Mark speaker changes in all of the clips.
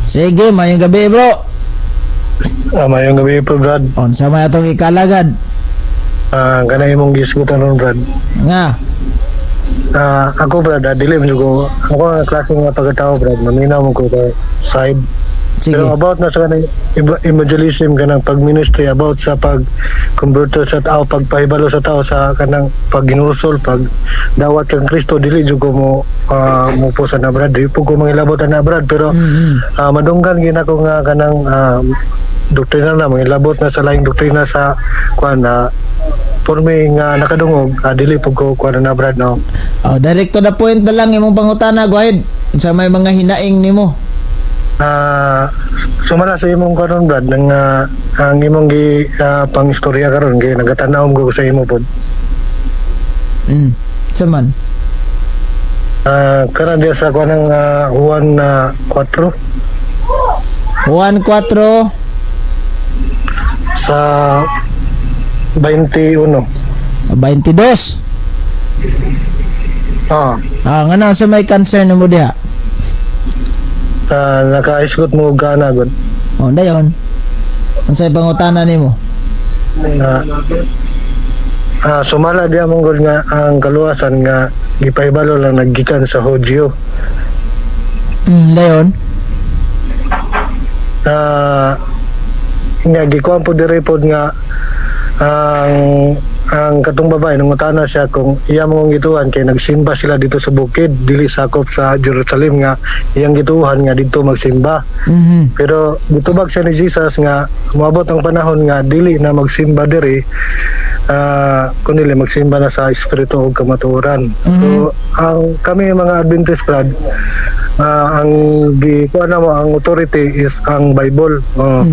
Speaker 1: Sige, mayong gabi, bro.
Speaker 2: Mayong gabi po, Brad.
Speaker 1: Unsa may atong ikalagad?
Speaker 2: Kana imong gisgutan ron, Brad.
Speaker 1: Nga.
Speaker 2: Ako, Brad, dili man jud ko ako nga klase nga pagkatao, Brad. Maminaw mo ko kay side.
Speaker 1: Sige.
Speaker 2: Pero about na sa kanang evangelism, kanang pag-ministry, about sa pag converter sa tao, pagpahibalo sa tao sa kanang pagginusol, pag dawat kang Kristo, dili jud ko mo mo po sa na, Brad. Di po ko mangilabot na, Brad, pero madunggan gid ako nga kanang doktrina na mangilabot na sa laing doktrina sa kuan na for me nga nakadungog, dili po ko kuan na, Brad, no.
Speaker 1: Oh, direct to the point na lang imong pangutana, go ahead. Unsa may mga hinaing nimo?
Speaker 2: Sumala sa imong karon, Brad, nang ang imong gi pangistorya karon kay nagatanaw ko sa imo pod.
Speaker 1: Sa man?
Speaker 2: Karon diya sa kuan ng Juan na 4.
Speaker 1: 1 4.
Speaker 2: Sa 21.
Speaker 1: 22.
Speaker 2: Ah.
Speaker 1: Ah, nga sa may concern nimo diha?
Speaker 2: Nakaisgot mo gana gud.
Speaker 1: Oh, dayon. Unsay pangutana nimo?
Speaker 2: Sumala diya mong gud nga ang kaluwasan nga gipahibalo lang naggikan sa Hudyo.
Speaker 1: Dayon.
Speaker 2: Nga gikuan po diri pod nga ang katong babae nangutana siya kung iya mong gituhan kay nagsimba sila dito sa bukid, dili sakop sa Jerusalem nga iyang gituhan nga didto magsimba, pero gitubag siya ni Jesus nga moabot ang panahon nga dili na magsimba diri, kundi magsimba na sa espiritu ug kamatuoran. So ang kami mga Adventist, Brad, ang gikuan na mo ang authority is ang Bible. Oh.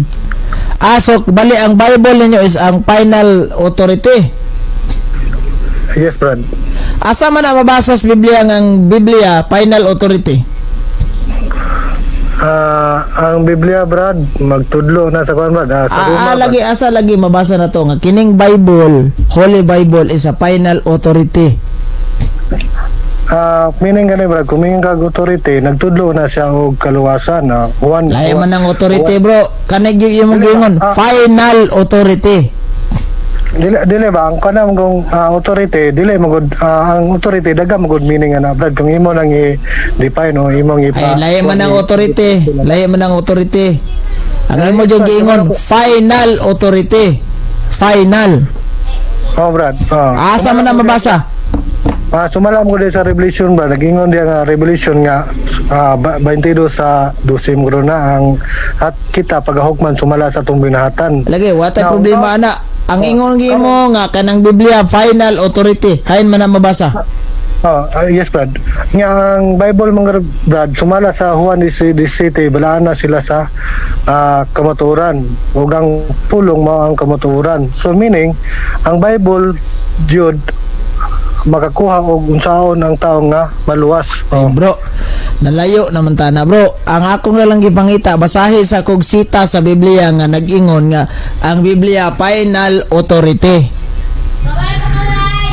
Speaker 1: Ah, so bali ang Bible ninyo is ang final authority.
Speaker 2: Yes, Brad.
Speaker 1: Asa man na mabasa sa Biblia nga ang Biblia final authority?
Speaker 2: Ang Biblia, Brad, magtudlo na sa kuan, Brad, sa Roma, Brad.
Speaker 1: Lagi, asa lagi mabasa na to nga kining Bible, Holy Bible is a final authority?
Speaker 2: Meaning gani, Brad, kung mingon kag authority, nagtudlo na siya og kaluwasan. Juan,
Speaker 1: Lahi man ang authority, bro. Kanay gyud imong giingon, final authority.
Speaker 2: Dili ba ang kanang kung authority, dili magud ang authority daga magud meaning ana, Brad, kung imo nang i-define o imong ipa
Speaker 1: Ay, lahi man ang authority. Lahi man ang authority. Ang imo jud giingon, final authority. Final.
Speaker 2: Oh, Brad. Oh.
Speaker 1: Asa man na mabasa?
Speaker 2: Sumala mo sa Revelation ba, nagingon diya nga Revelation nga 22 sa 12 mo na ang at kita pagahukman sumala sa atong binahatan.
Speaker 1: Lagi, wa tay
Speaker 2: Now,
Speaker 1: problema ana. Ang ingon mo nga kanang Biblia final authority. Hain man na mabasa?
Speaker 2: Oh, yes, Brad. Nga ang Bible mga Brad, sumala sa Juan 17, balaan na sila sa kamatuoran. Ug ang pulong mao ang kamatuoran. So meaning, ang Bible jud makakuha og unsaon ang tao nga maluwas.
Speaker 1: Ay,
Speaker 2: Oh.
Speaker 1: bro, nalayo naman ta na, bro. Ang ako nga lang gipangita, basahi sa kog sita sa Biblia nga nag-ingon nga ang Biblia final authority.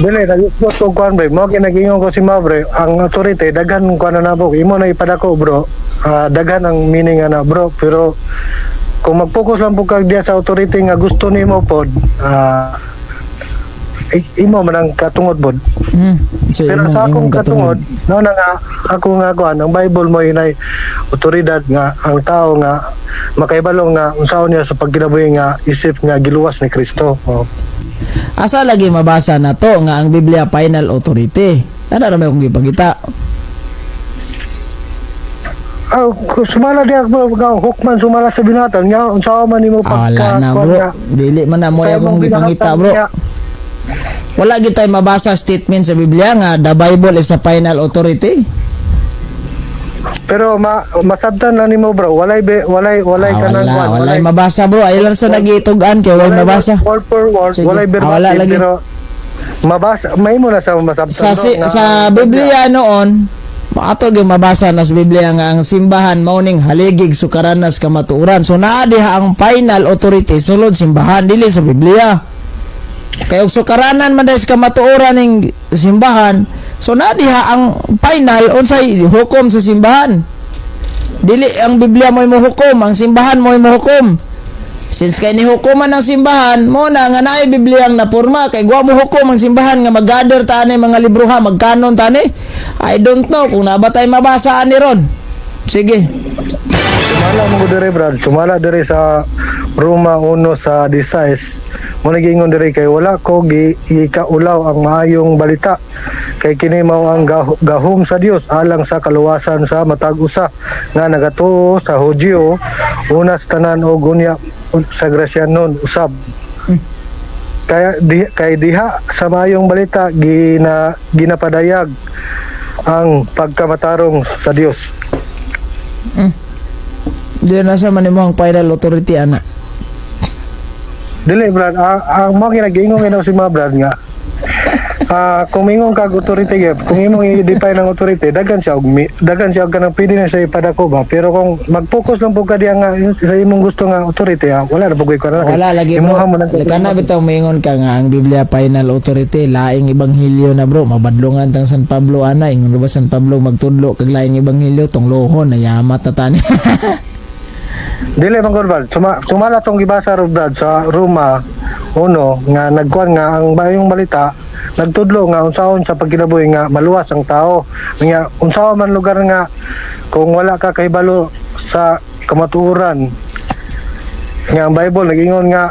Speaker 2: Dili nag-isgot ko kuan, bre. Mo kinagingon ko si ma, bre, ang authority daghan kuan na nabo. Imo na ipadako, bro. Daghan ang meaning ana, bro, pero kung mag-focus lang po kag diya sa authority nga gusto nimo pod, imo man ang katungod pod.
Speaker 1: So,
Speaker 2: Pero sa akong
Speaker 1: imong
Speaker 2: katungod, no na nga ako nga kuan ang Bible mo inay otoridad nga ang tao nga makaibalo nga unsaon niya sa pagkinabuhi nga isip nga giluwas ni Kristo. Oh.
Speaker 1: Asa lagi mabasa na to nga ang Biblia final authority? Ana ra may akong gipangita.
Speaker 2: Ah, sumala diya bro, nga hukman sumala sa binatan nga unsaon man nimo
Speaker 1: Ah, wala
Speaker 2: pagka
Speaker 1: na,
Speaker 2: kuan
Speaker 1: bro.
Speaker 2: nga,
Speaker 1: Dili man na mo
Speaker 2: sa
Speaker 1: akong
Speaker 2: imong
Speaker 1: gipangita,
Speaker 2: binahatan
Speaker 1: bro. Wala gid tay mabasa statement sa Biblia nga the Bible is a final authority.
Speaker 2: Pero masabtan lang nimo, bro, walay walay walay
Speaker 1: Ah,
Speaker 2: kanang
Speaker 1: wala,
Speaker 2: kuan,
Speaker 1: walay mabasa, bro. Ay lang sa nagitugan kay walay mabasa.
Speaker 2: Word for word,
Speaker 1: Sige.
Speaker 2: walay
Speaker 1: Ah, wala
Speaker 2: verbatim,
Speaker 1: lagi.
Speaker 2: pero mabasa, may mo na sa masabtan
Speaker 1: Sa
Speaker 2: bro, nga
Speaker 1: sa Biblia noon, ato gyud mabasa na sa Biblia nga ang simbahan mao ning haligig sukaranas kamatuoran. So naa diha ang final authority sulod simbahan, dili sa Biblia. Kay og sukaranan man dahil sa kamatuoran ning simbahan, so naa diha ang final unsay hukom sa simbahan. Dili ang Biblia mo hukom, ang simbahan mo hukom. Since kay nihukuman ang simbahan, mo na nga naay Biblia ang napurma kay guwa mo hukom ang simbahan nga mag-gather ta ani mga libroha, magkanon ta ani. I don't know kung naa ba tay mabasa ani ron. Sige.
Speaker 2: Sumala mo ko dire, Brad. Sumala dire sa Roma 1 sa 16. Mo nagingon dire kay wala ko gi ikaulaw ang maayong balita. Kay kini mao ang gahom sa Dios alang sa kaluwasan sa matag usa nga nagatuo sa Hudyo una sa tanan og unya sa Grasyanon usab. Kaya di, kay diha sa maayong balita ginapadayag ang pagkamatarong sa Dios.
Speaker 1: Di nasa man imo ang final authority ana.
Speaker 2: Dili, Brad, ang mga kinagingon ngayon si mga Brad nga. Kung mingon kag authority gyud, kung imong i-define ang authority, daghan siya og kanang pwede na siya ipadako ba. Pero kung mag-focus lang pud ka diya nga sa imong gusto nga authority, wala na pud koy kuan.
Speaker 1: Wala lagi, bro.
Speaker 2: Imuha mo nang
Speaker 1: Kana bitaw moingon ka nga ang Biblia final authority, laing ebanghelyo na, bro. Mabadlungan tang San Pablo ana, ingon ba San Pablo magtudlo kag laing ebanghelyo tong lohon na yamat na tani.
Speaker 2: Dili man gud, Brad. Sumala tong gibasa ro, Brad, sa Roma 1 nga nagkuan nga ang bayong balita nagtudlo nga unsaon sa pagkinabuhi nga maluwas ang tao. Nga unsaon man lugar nga kung wala ka kahibalo sa kamatuoran nga ang Bible nagingon nga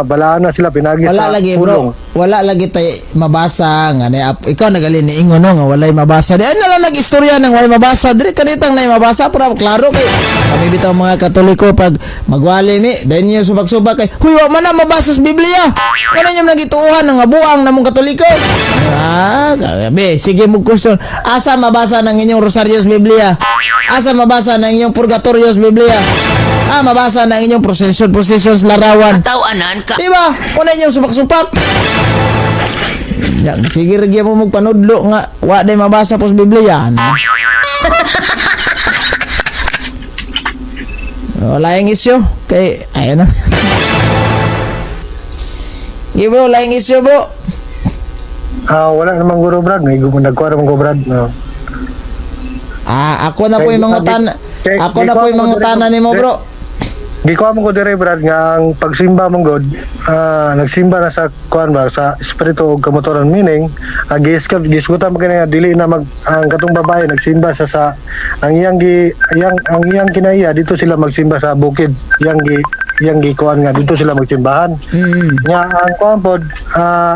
Speaker 2: balaan na sila pinagi
Speaker 1: Wala
Speaker 2: sa
Speaker 1: lagi,
Speaker 2: pulong.
Speaker 1: bro. Wala lagi tay mabasa nga ni ikaw nagali ni ingon no nga walay mabasa. Di ay na lang nag-istorya nang walay mabasa. Diri kanitang nay mabasa para klaro kay kami bitaw mga Katoliko pag magwali mi dahil niyo subak-subak kay huy wa man na mabasa sa Biblia. Wala niyo nagituohan nga buang namong Katoliko. Ah, grabe. Sige mo question. Asa mabasa ng inyong rosaryo sa Biblia? Asa mabasa ng inyong purgatorio sa Biblia? Ah, mabasa ng inyong procession, procession sa larawan.
Speaker 3: Tawanan ka.
Speaker 1: Di ba? Una inyong supak-supak. Yan, sige rin mo magpanudlo nga wa day mabasa po sa Biblia. Ano? Wala yung isyo. Kay, ayun na. Sige bro, wala yung isyo, bro.
Speaker 2: Wala namang guro, Brad, may nagkuan naman ko, Brad. No.
Speaker 1: Ah, ako na po yung mga utana. Ako na po yung mga utana nimo, bro.
Speaker 2: Gikuha mo ko dire, Brad, nga ang pagsimba mo god, nagsimba na sa kuan ba sa espiritu ug kamatuoran, meaning gisgutan mo kini nga dili na mag ang katong babae nagsimba sa ang iyang gi iyang ang iyang kinaiya dito sila magsimba sa bukid, iyang gikuan nga dito sila magsimbahan. Nga ang kuan pod,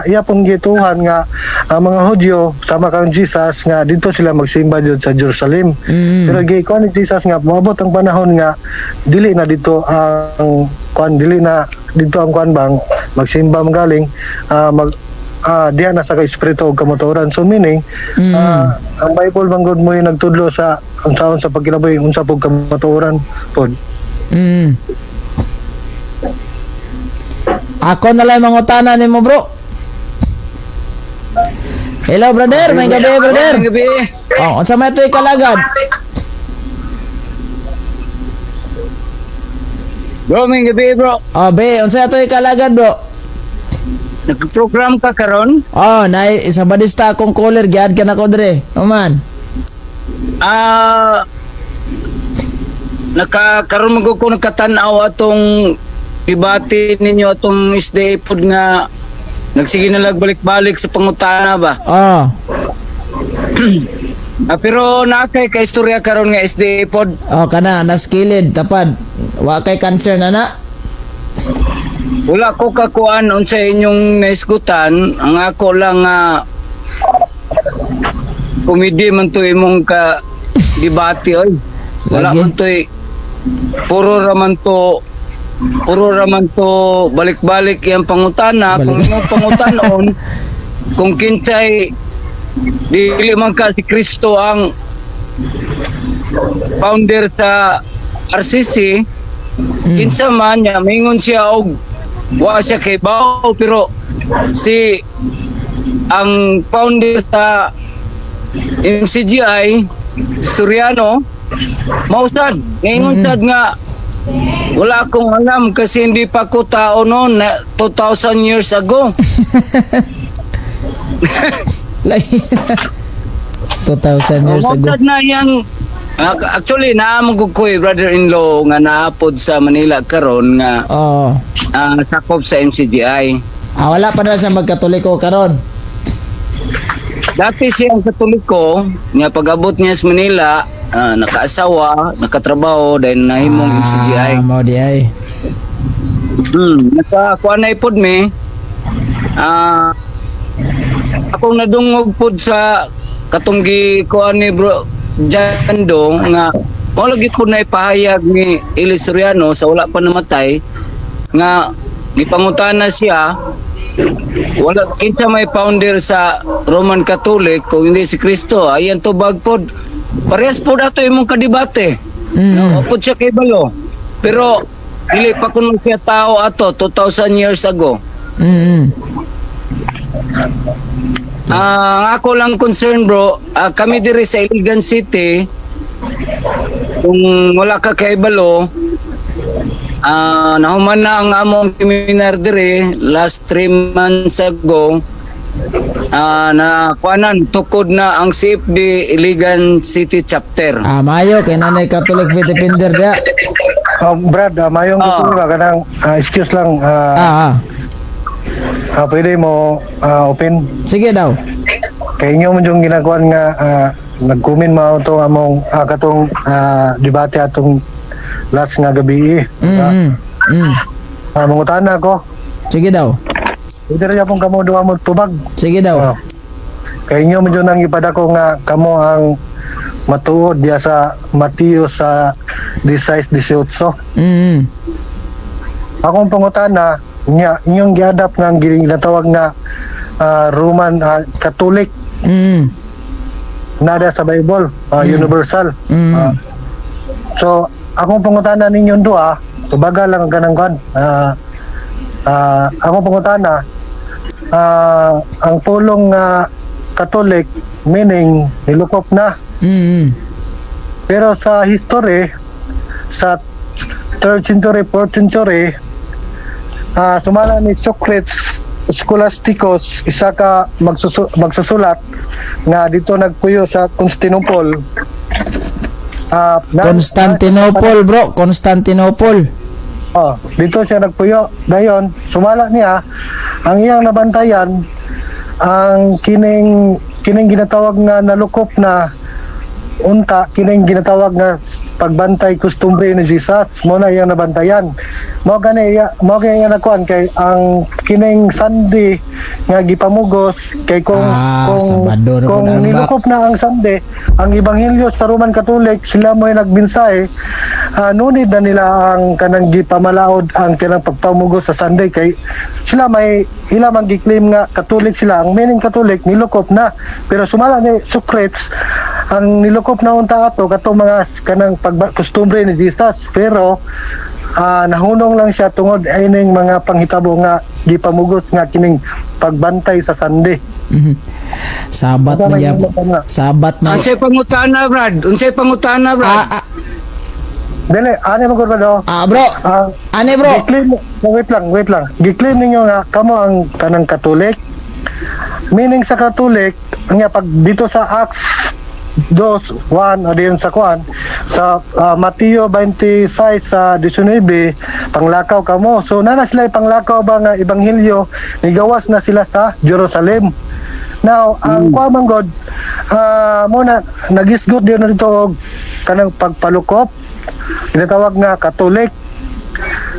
Speaker 2: iya pong gituhan nga ang mga Hudyo sama kang Jesus nga dito sila magsimba jud sa Jerusalem. Pero gikuan ni Jesus nga moabot ang panahon nga dili na dito ang kuan, dili na dito ang kuan bang magsimba magaling mag diha na sa espiritu ug kamatuoran. So meaning ang Bible man gud mo yung nagtudlo sa unsaon sa pagkinabuhi, unsa pud kamatuoran pod.
Speaker 1: Ako na lang mangutana nimo, bro. Hello, brother, may gabi, brother.
Speaker 4: Maayong gabi.
Speaker 1: Oh, unsa may ito'y kalagad?
Speaker 4: Bro, maayong gabi, bro.
Speaker 1: Oh, be, unsa ito'y kalagad, bro?
Speaker 4: Nag-program ka karon?
Speaker 1: Oh, nay isa badista akong caller giad ka na ko dre. Oman.
Speaker 4: Naka karon man ko nakatan-aw atong debate ninyo atong SDA pod nga nagsige na lang balik-balik sa pangutana ba.
Speaker 1: Oh.
Speaker 4: Pero naa kay ka istorya karon nga SDA pod.
Speaker 1: Oh, kana naskilid tapad. Wa kay cancer na na.
Speaker 4: Wala ko kakuan unsa inyong naisgutan, ang ako lang nga komedi man to imong ka debate oy. Wala
Speaker 1: Lagi.
Speaker 4: man to'y puro raman to balik-balik yang pangutana. Kung
Speaker 1: Balik.
Speaker 4: imong pangutanon kung kinsay dili man ka si Kristo ang founder sa RCC, kinsa man niya mingon siya og wa siya kay bao, pero si ang founder sa MCGI Soriano mausad ngayon sad nga wala akong alam kasi hindi pa ko tao noon na 2,000 years ago.
Speaker 1: Like 2,000 years ago.
Speaker 4: Mausad na yang Actually, naa man gud ko'y brother-in-law nga naapod sa Manila karon nga sakop sa MCGI.
Speaker 1: Ah, wala pa na siya magkatoliko karon.
Speaker 4: Dati siyang Katoliko, nga pag-abot niya sa Manila, nakaasawa, nakatrabaho, dahil nahimong MCGI.
Speaker 1: Ah, mao di ay.
Speaker 4: Nakakuha na ipod mi. Akong nadungog pod sa katong gikuan ni bro Jando nga wala gyud pod na ipahayag ni Eli Soriano sa wala pa namatay nga gipangutana siya, wala kinsa may founder sa Roman Catholic kung hindi si Kristo. Ayan, tubag pod, parehas pod ato imong kadebate. No, pod siya kay balo, pero dili pa kuno siya tao ato 2000 years ago. Ang ako lang concern, bro, kami diri sa Iligan City, kung wala ka kaibalo, nahuman na ang among seminar diri last 3 months ago. Na kuanan tukod na ang CFD Iligan City Chapter.
Speaker 1: Ah, mayo kay nanay Catholic Faith Defender dia.
Speaker 2: Oh, Brad, mayong gusto ba kanang excuse lang, pwede mo open
Speaker 1: Sige daw.
Speaker 2: Kay inyo man yung ginagawa nga nag-comment mao to among katong debate atong last nga gabi. Mangutana ko.
Speaker 1: Sige daw.
Speaker 2: Pwede ra gyapon kamo duha mo tubag.
Speaker 1: Sige daw.
Speaker 2: Kay inyo man jud nang ipadako nga kamo ang matuod diya sa Mateo sa 16:18. Akong pangutana nya, inyong giadap nga ang ginatawag nga Roman Catholic nada sa Bible, universal. So akong pangutana ninyong duha, tubaga lang ang kanang kwan. Akong pangutana, ang pulong nga Catholic meaning nilukop na. Pero sa history, sa 3rd century, 4th century, sumala ni Socrates Scholasticos, isa ka magsusulat nga dito nagpuyo sa Constantinople.
Speaker 1: Constantinople, bro, Constantinople.
Speaker 2: Oh, dito siya nagpuyo. Dayon, sumala niya ang iyang nabantayan ang kining kining ginatawag nga nalukop na unta kining ginatawag nga pagbantay kustumbre ni Jesus mo na iyang nabantayan. Mao gani iya, mao kay iya nakuan kay ang kining Sunday nga gipamugos kay kung kung
Speaker 1: Sabado na
Speaker 2: kung
Speaker 1: po na ang
Speaker 2: nilukop na ang Sunday, ang ebanghelyo sa Roman Catholic, sila mo nagmensahe, nunid na nila ang kanang gipamalaod ang kanang pagpamugos sa Sunday kay sila may ila man gi-claim nga Catholic sila. Ang meaning Catholic, nilukop na. Pero sumala ni Socrates, ang nilukop na unta ato katong mga kanang pag kostumbre ni Jesus, pero nahunong lang siya tungod ining mga panghitabo nga gipamugos nga kining pagbantay sa Sunday.
Speaker 1: Sabat
Speaker 2: Wala
Speaker 1: man
Speaker 2: may
Speaker 1: gyapon.
Speaker 2: mga-
Speaker 1: Sabat man.
Speaker 4: Unsay pangutana, Brad? Unsay pangutana, Brad?
Speaker 2: Dili, ani mo gud ba do?
Speaker 1: Ah, bro. Ani, bro?
Speaker 2: Gi-claim, wait lang, wait lang. Gi-claim ninyo nga kamo ang kanang Catholic. Meaning sa Catholic, nga pag dito sa Acts 2, 1 o diyon sa kuan sa Mateo 26 sa 19, panglakaw kamo. So nana sila panglakaw ba nga ebanghelyo, nigawas na sila sa Jerusalem. Now, ang kuan man god, mo na nagisgot din na dito og kanang pagpalukop ginatawag nga Catholic.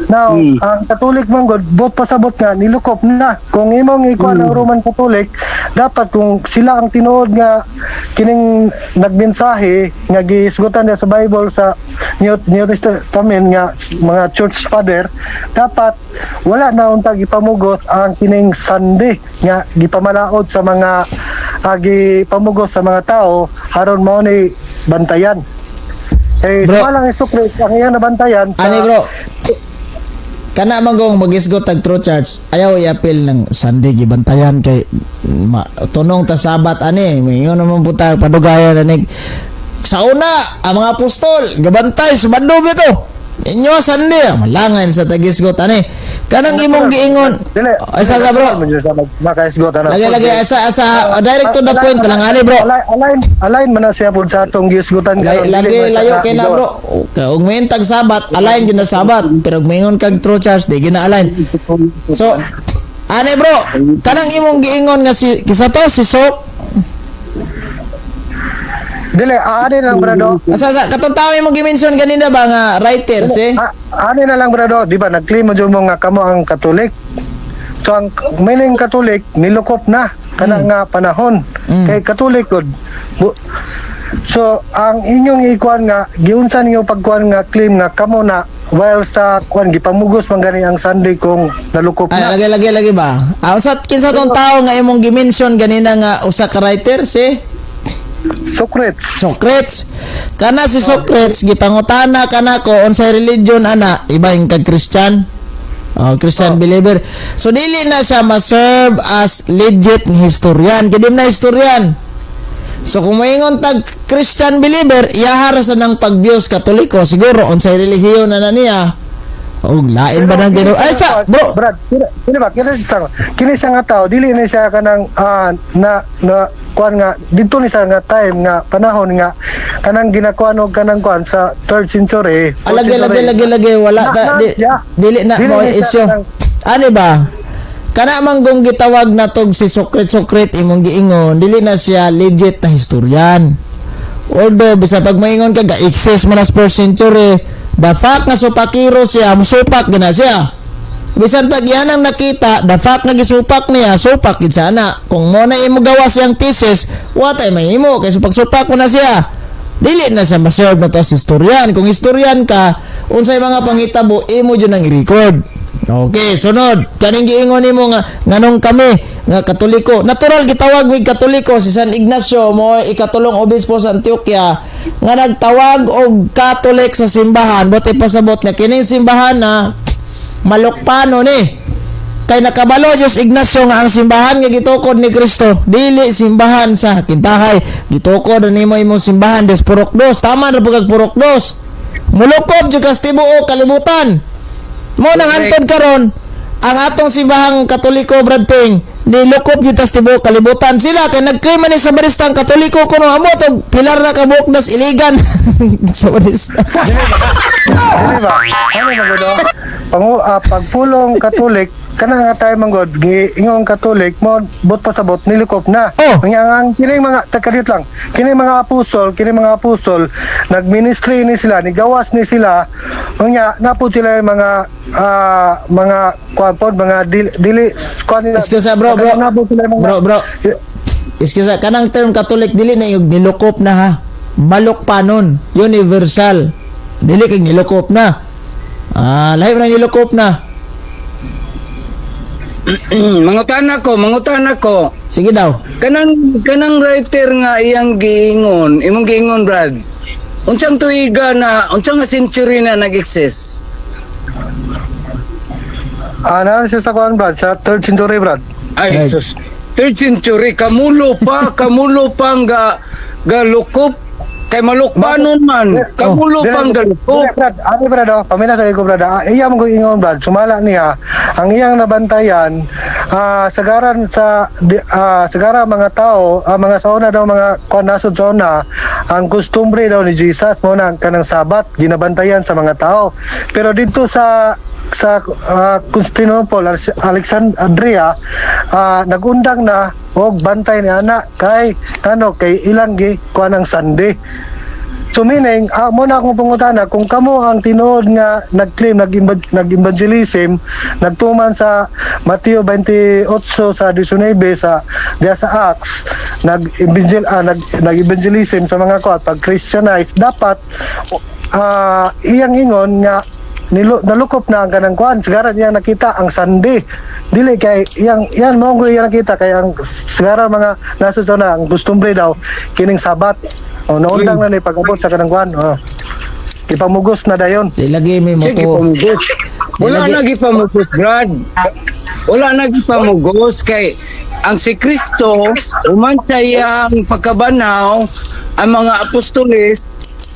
Speaker 2: Now, ang Catholic man god, bot pasabot nga nilukop na. Kung imong ikuan ang Roman Catholic, dapat kung sila ang tinuod nga kining nagmensahe nga gihisgutan niya sa Bible sa New Testament nga mga church father, dapat wala na unta gipamugos ang kining Sunday nga gipamalaod sa mga gipamugos sa mga tao aron mao ni bantayan. Eh,
Speaker 1: Bro.
Speaker 2: lang Hesus ang iyang nabantayan sa
Speaker 1: Ani, bro? Kana man kung magisgot tag True Church, ayaw i-appeal ng Sunday gibantayan kay ma, tunong ta Sabat ani. Ingon naman po ta padugayon ani. Sa una, ang mga apostol gabantay sa bandog ito. Inyo Sunday, malangan sa tagisgot ani. Kanang imong giingon.
Speaker 2: Dili.
Speaker 1: Asa sa, bro?
Speaker 2: Makaisgot ana.
Speaker 1: Lagi lagi asa asa direct to the point lang ani, bro.
Speaker 2: Align align align man na siya pud sa atong giisgutan.
Speaker 1: Lagi layo kay na, bro. Okay, ug moingon tag Sabat, align gyud na Sabat. Pero ug moingon kag true church, di gyud na align. So, ani bro, kanang imong giingon nga si kisa to si Sok.
Speaker 2: Dili, ani lang, brado.
Speaker 1: Asa sa katong tao imong gi-mention ganina ba nga writer si?
Speaker 2: Ani na lang, brado, di ba nag-claim mo jud mo nga kamo ang Katolik. So ang meaning Katolik nilukop na kana nga panahon. Kay Katolik gud. So ang inyong ikuan nga giunsa ninyo pagkuan nga claim nga kamo na while sa kuan gipamugos man gani ang Sunday kung nalukop
Speaker 1: Ay,
Speaker 2: na.
Speaker 1: lagi lagi lagi ba? Ah, usa kinsa tong tao nga imong gi-mention ganina nga usa ka writer si
Speaker 2: Socrates.
Speaker 1: Socrates. Kana si Socrates gipangutana kana ko unsay religion ana, iba yung kag Christian. Oh, Christian believer. So dili na siya ma-serve as legit nga historian. Kay di man na historian. So kung moingon tag Christian believer, iyahara sa nang pag-views Katoliko siguro unsay relihiyon na na niya. Og lain ba nang Ginoo? Ay sa bro.
Speaker 2: Brad, kini ba kini siya nga tao dili ni siya kanang na na kuan nga didto ni siya nga time nga panahon nga kanang ginakuan og kanang kuan sa third century, fourth
Speaker 1: Alagi lagi
Speaker 2: century.
Speaker 1: lagi lagi wala
Speaker 2: Na-
Speaker 1: ta
Speaker 2: na-
Speaker 1: di,
Speaker 2: yeah.
Speaker 1: dili na
Speaker 2: Dili
Speaker 1: mo
Speaker 2: ni siya
Speaker 1: issue. Ani ba? Kana man kung gitawag na tog si Socrates Socrates imong giingon, dili na siya legit na historian. Although bisan pag maingon ka ga-exist man as first century, the fact nga supakiro siya, musupak gina siya. Bisan pag yan ang nakita, the fact nga gisupak niya, supak gid sana. Kung mo na imo gawa siyang thesis, wa tay mahimo kay supak-supak mo na siya. Dili na siya ma-serve na to as historian. Kung historian ka, unsay mga panghitabo imo jud ang i-record. Okay, sunod. Kaning giingon nimo nga nganong kami nga Katoliko. Natural gitawag mig Katoliko si San Ignacio mo ikatulong obispo sa Antioquia nga nagtawag og Catholic sa simbahan. Buti pasabot nga kining simbahan na malukpano ni. Kay nakabalo Diyos Ignacio nga ang simbahan nga gitukod ni Kristo dili simbahan sa kintahay. Gitukod na nimo imong simbahan des Purok Dos. Tama na pud kag Purok Dos. Mulukob jud kas tibuok kalibutan. Mo nang antod karon ang atong simbahang Katoliko, Brad Ting, nilukop jud tas tibuok kalibutan sila kay nag-claim man ni sa barista ang Katoliko kuno amot og pilar na kabuok das iligan sa barista.
Speaker 2: Dili ba? Ano ba gud? Pagpulong Katolik kana nga tayo man god giingong Katolik mo bot pasabot nilikop na.
Speaker 1: Oh.
Speaker 2: Nga ang kining mga takadit lang. Kini mga apostol nagministry ni sila, nigawas ni sila. Unya napud sila yung mga mga kuan pod mga dili, dili kuan nila.
Speaker 1: Excuse bro, bro.
Speaker 2: Napud sila yung mga
Speaker 1: Bro, bro. Excuse kanang term Catholic dili na yung nilukop na ha. Malukpanon, universal. Dili kay nilukop na. Ah, lahi man ang nilukop na.
Speaker 4: Mangutan ako, mangutan ako.
Speaker 1: Sige daw.
Speaker 4: Kanang kanang writer nga iyang giingon, imong giingon, Brad. Unsang tuiga na, unsang nga century na nag-exist?
Speaker 2: Ah, naa siya sa kuan, Brad, sa third century, Brad.
Speaker 4: Ay,
Speaker 1: Right.
Speaker 4: sus. Third century, kamulo pa ang ga lukop kay malukpanon man. Kamulo pa ang galukop.
Speaker 2: Dili, Brad, ano Brad, oh, pamina sa ko, Brad. Ah, iya mo ko ingon, Brad, sumala niya ang iyang nabantayan sagaran sa sagara mga tao, mga sauna daw mga kuan nasod sa una, ang kustumbre daw ni Jesus mo na ang kanang Sabat ginabantayan sa mga tao. Pero dito sa sa Constantinople, Alexandria, nagundang na og bantay ni ana kay ano kay ilang gi kuan ang Sunday. So meaning, mo na akong pangutana kung kamo ang tinuod nga nag-claim nag-evangelism, nagtuman sa Mateo 28 sa 19 sa diya sa Acts, nag-evangel nag nag-evangelism sa mga ko at pag-Christianize, dapat iyang ingon nga nalukop na ang kanang kuan sigara iyang nakita ang Sunday dili kay iyang yan mo ang iyang nakita kay ang sigara mga nasa na ang kustumbre daw kining Sabat o naundang na ni pag-abot sa kanang kuan, oh. Ipamugos na dayon.
Speaker 1: Di lagi may
Speaker 4: Sige,
Speaker 1: moto.
Speaker 4: pamugos. Wala na gipamugos, Brad. Wala na gipamugos kay ang si Kristo human sa iyang pagkabanhaw, ang mga apostoles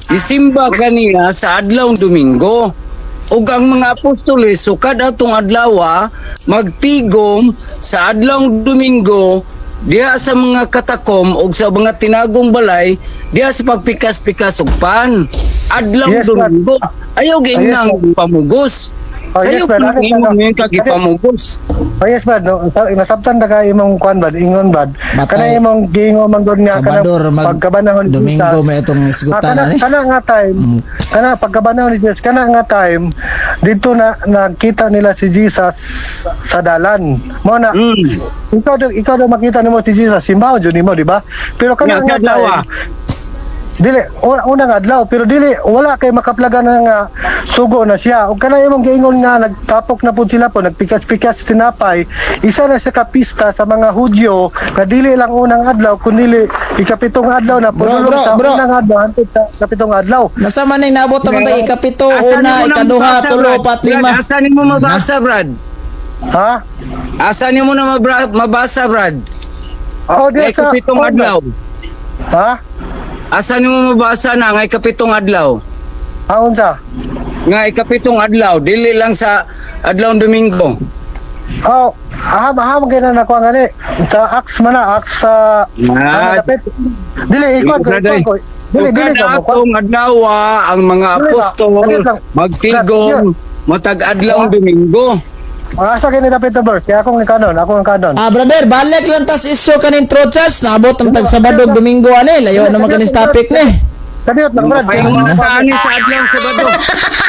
Speaker 4: isimba kaniya sa adlaw Domingo. Ug ang mga apostoles sukad atong adlaw magtigom sa adlawng Domingo diha sa mga katakom ug sa mga tinagong balay diha sa pagpikas-pikas og pan. Adlaw
Speaker 2: Yes, Brad.
Speaker 4: Domingo. Ayaw giinang pamugos.
Speaker 2: Oh, yes,
Speaker 4: Sayo
Speaker 2: Brad.
Speaker 4: pa
Speaker 2: Ano,
Speaker 4: imong
Speaker 2: ano?
Speaker 4: ngayon ka gipamugos.
Speaker 2: Oh yes, Brad, no, nasabtan na ka imong kuan, Brad, ingon, Brad.
Speaker 1: Batay.
Speaker 2: Kana imong giingon man gud nga kana
Speaker 1: Sabador mag
Speaker 2: pagkabanahon ni
Speaker 1: Domingo
Speaker 2: Jesus.
Speaker 1: may itong
Speaker 2: Ah,
Speaker 1: isgutan
Speaker 2: kana,
Speaker 1: ani.
Speaker 2: kana nga time, kana pagkabanahon ni Jesus, kana nga time dito na nakita nila si Jesus sa dalan. Mo na ikaw daw makita nimo si Jesus, simbahan jud nimo, di ba? Pero kana
Speaker 4: Nga,
Speaker 2: nga
Speaker 4: adlaw,
Speaker 2: time,
Speaker 4: ah.
Speaker 2: dili unang adlaw, pero dili wala kay makaplagan na nga sugo na siya. Ug kana imong giingon nga nagtapok na pud sila po, nagpikas-pikas tinapay, isa na sa kapista sa mga Hudyo nga dili lang unang adlaw kundi ikapitong adlaw na
Speaker 1: Bro,
Speaker 2: pudulong
Speaker 1: bro,
Speaker 2: sa
Speaker 1: bro.
Speaker 2: unang adlaw hangtod sa ikapitong adlaw.
Speaker 1: Nasa man ning naabot naman tayo ikapito,
Speaker 4: Asa
Speaker 1: una,
Speaker 4: nimo na
Speaker 1: ikaduha,
Speaker 4: mabasa,
Speaker 1: tulo,
Speaker 4: Brad?
Speaker 1: upat,
Speaker 4: Brad,
Speaker 1: lima.
Speaker 4: Asa nimo mabasa, Brad?
Speaker 2: Ha?
Speaker 4: Asa nimo na mabasa, Brad?
Speaker 2: Oh, di
Speaker 4: Ngay
Speaker 2: sa
Speaker 4: kapitong adlaw.
Speaker 2: Ha?
Speaker 4: Asa nimo mabasa na ngay kapitong adlaw?
Speaker 2: Ah, unsa?
Speaker 4: Nga ikapitong adlaw, dili lang sa adlaw Domingo.
Speaker 2: Oh, aham aham kay na nakuha ngani. Sa Acts man na, Acts sa
Speaker 4: Ah.
Speaker 2: ano, dapit. Dili ikaw ko,
Speaker 4: Brad,
Speaker 2: ikaw
Speaker 4: ay.
Speaker 2: ko. Dili dili
Speaker 4: Sukad
Speaker 2: ka mo.
Speaker 4: atong adlaw ang mga
Speaker 2: Dili ba?
Speaker 4: apostol
Speaker 2: Dili lang.
Speaker 4: magtigom matag adlaw Domingo.
Speaker 2: Asa kini dapit na verse? Kaya akong kanon, ako ang kanon.
Speaker 1: Ah, brother, balik lang tas issue kaning true church. Naabot ang tag Sabado, Domingo ani. Layo naman kaning topic ni.
Speaker 2: Kadiyot lang, Brad.
Speaker 4: Ay mga sa ani sa adlaw Sabado.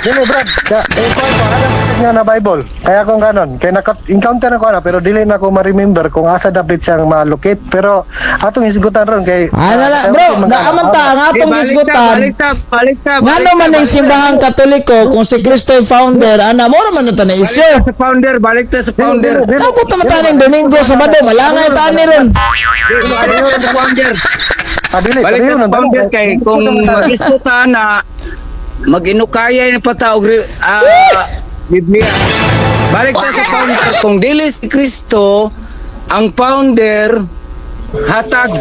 Speaker 2: Dili, Brad. Kaya, eh, ko, ano nga na Bible. Kaya akong kanon. Kaya naka-encounter na ko na, pero dili na ko ma-remember kung asa dapit siyang ma-locate. Pero atong hisgutan ron kay
Speaker 1: Ah, nala, bro, naaman ta ang atong
Speaker 4: Eh, balik ta,
Speaker 1: isgutan.
Speaker 4: Balik ta, balik ta.
Speaker 1: Ngano
Speaker 4: Balik ta,
Speaker 1: man ning
Speaker 4: balik ta.
Speaker 1: simbahang Katoliko kung si Kristo yung founder, ana mo man na ta na
Speaker 4: Balik
Speaker 1: issue.
Speaker 4: ta sa founder, balik ta sa founder.
Speaker 2: Dili, dili.
Speaker 1: Naabot naman ta ning Domingo, Sabado, malangay ta ani ron.
Speaker 4: Balik ta sa founder.
Speaker 2: Ah, dili,
Speaker 4: Balik
Speaker 2: kadiyo
Speaker 4: ta sa
Speaker 2: lang.
Speaker 4: founder kay kung mag-isgutan na mag-inukaya na pa ta og Biblia. Balik ta sa founder kung dili si Kristo ang founder, hatag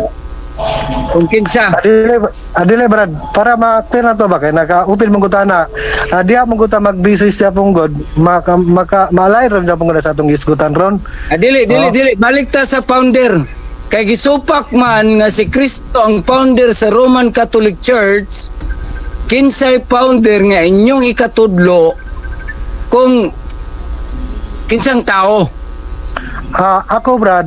Speaker 4: kung kinsa.
Speaker 2: Adile, adile, Brad, para ma-clear na to ba kay naka-upil mong gutana. Ah, diha mong guta mag-busy siya pong god, maka maka malay ron siya pong god sa atong gisgutan ron.
Speaker 4: Ah, dili, dili,
Speaker 2: Oh.
Speaker 4: dili. Balik ta sa founder. Kay gisupak man nga si Kristo ang founder sa Roman Catholic Church, kinsay founder nga inyong ikatudlo kung kinsang tao?
Speaker 2: Ah, ako, Brad,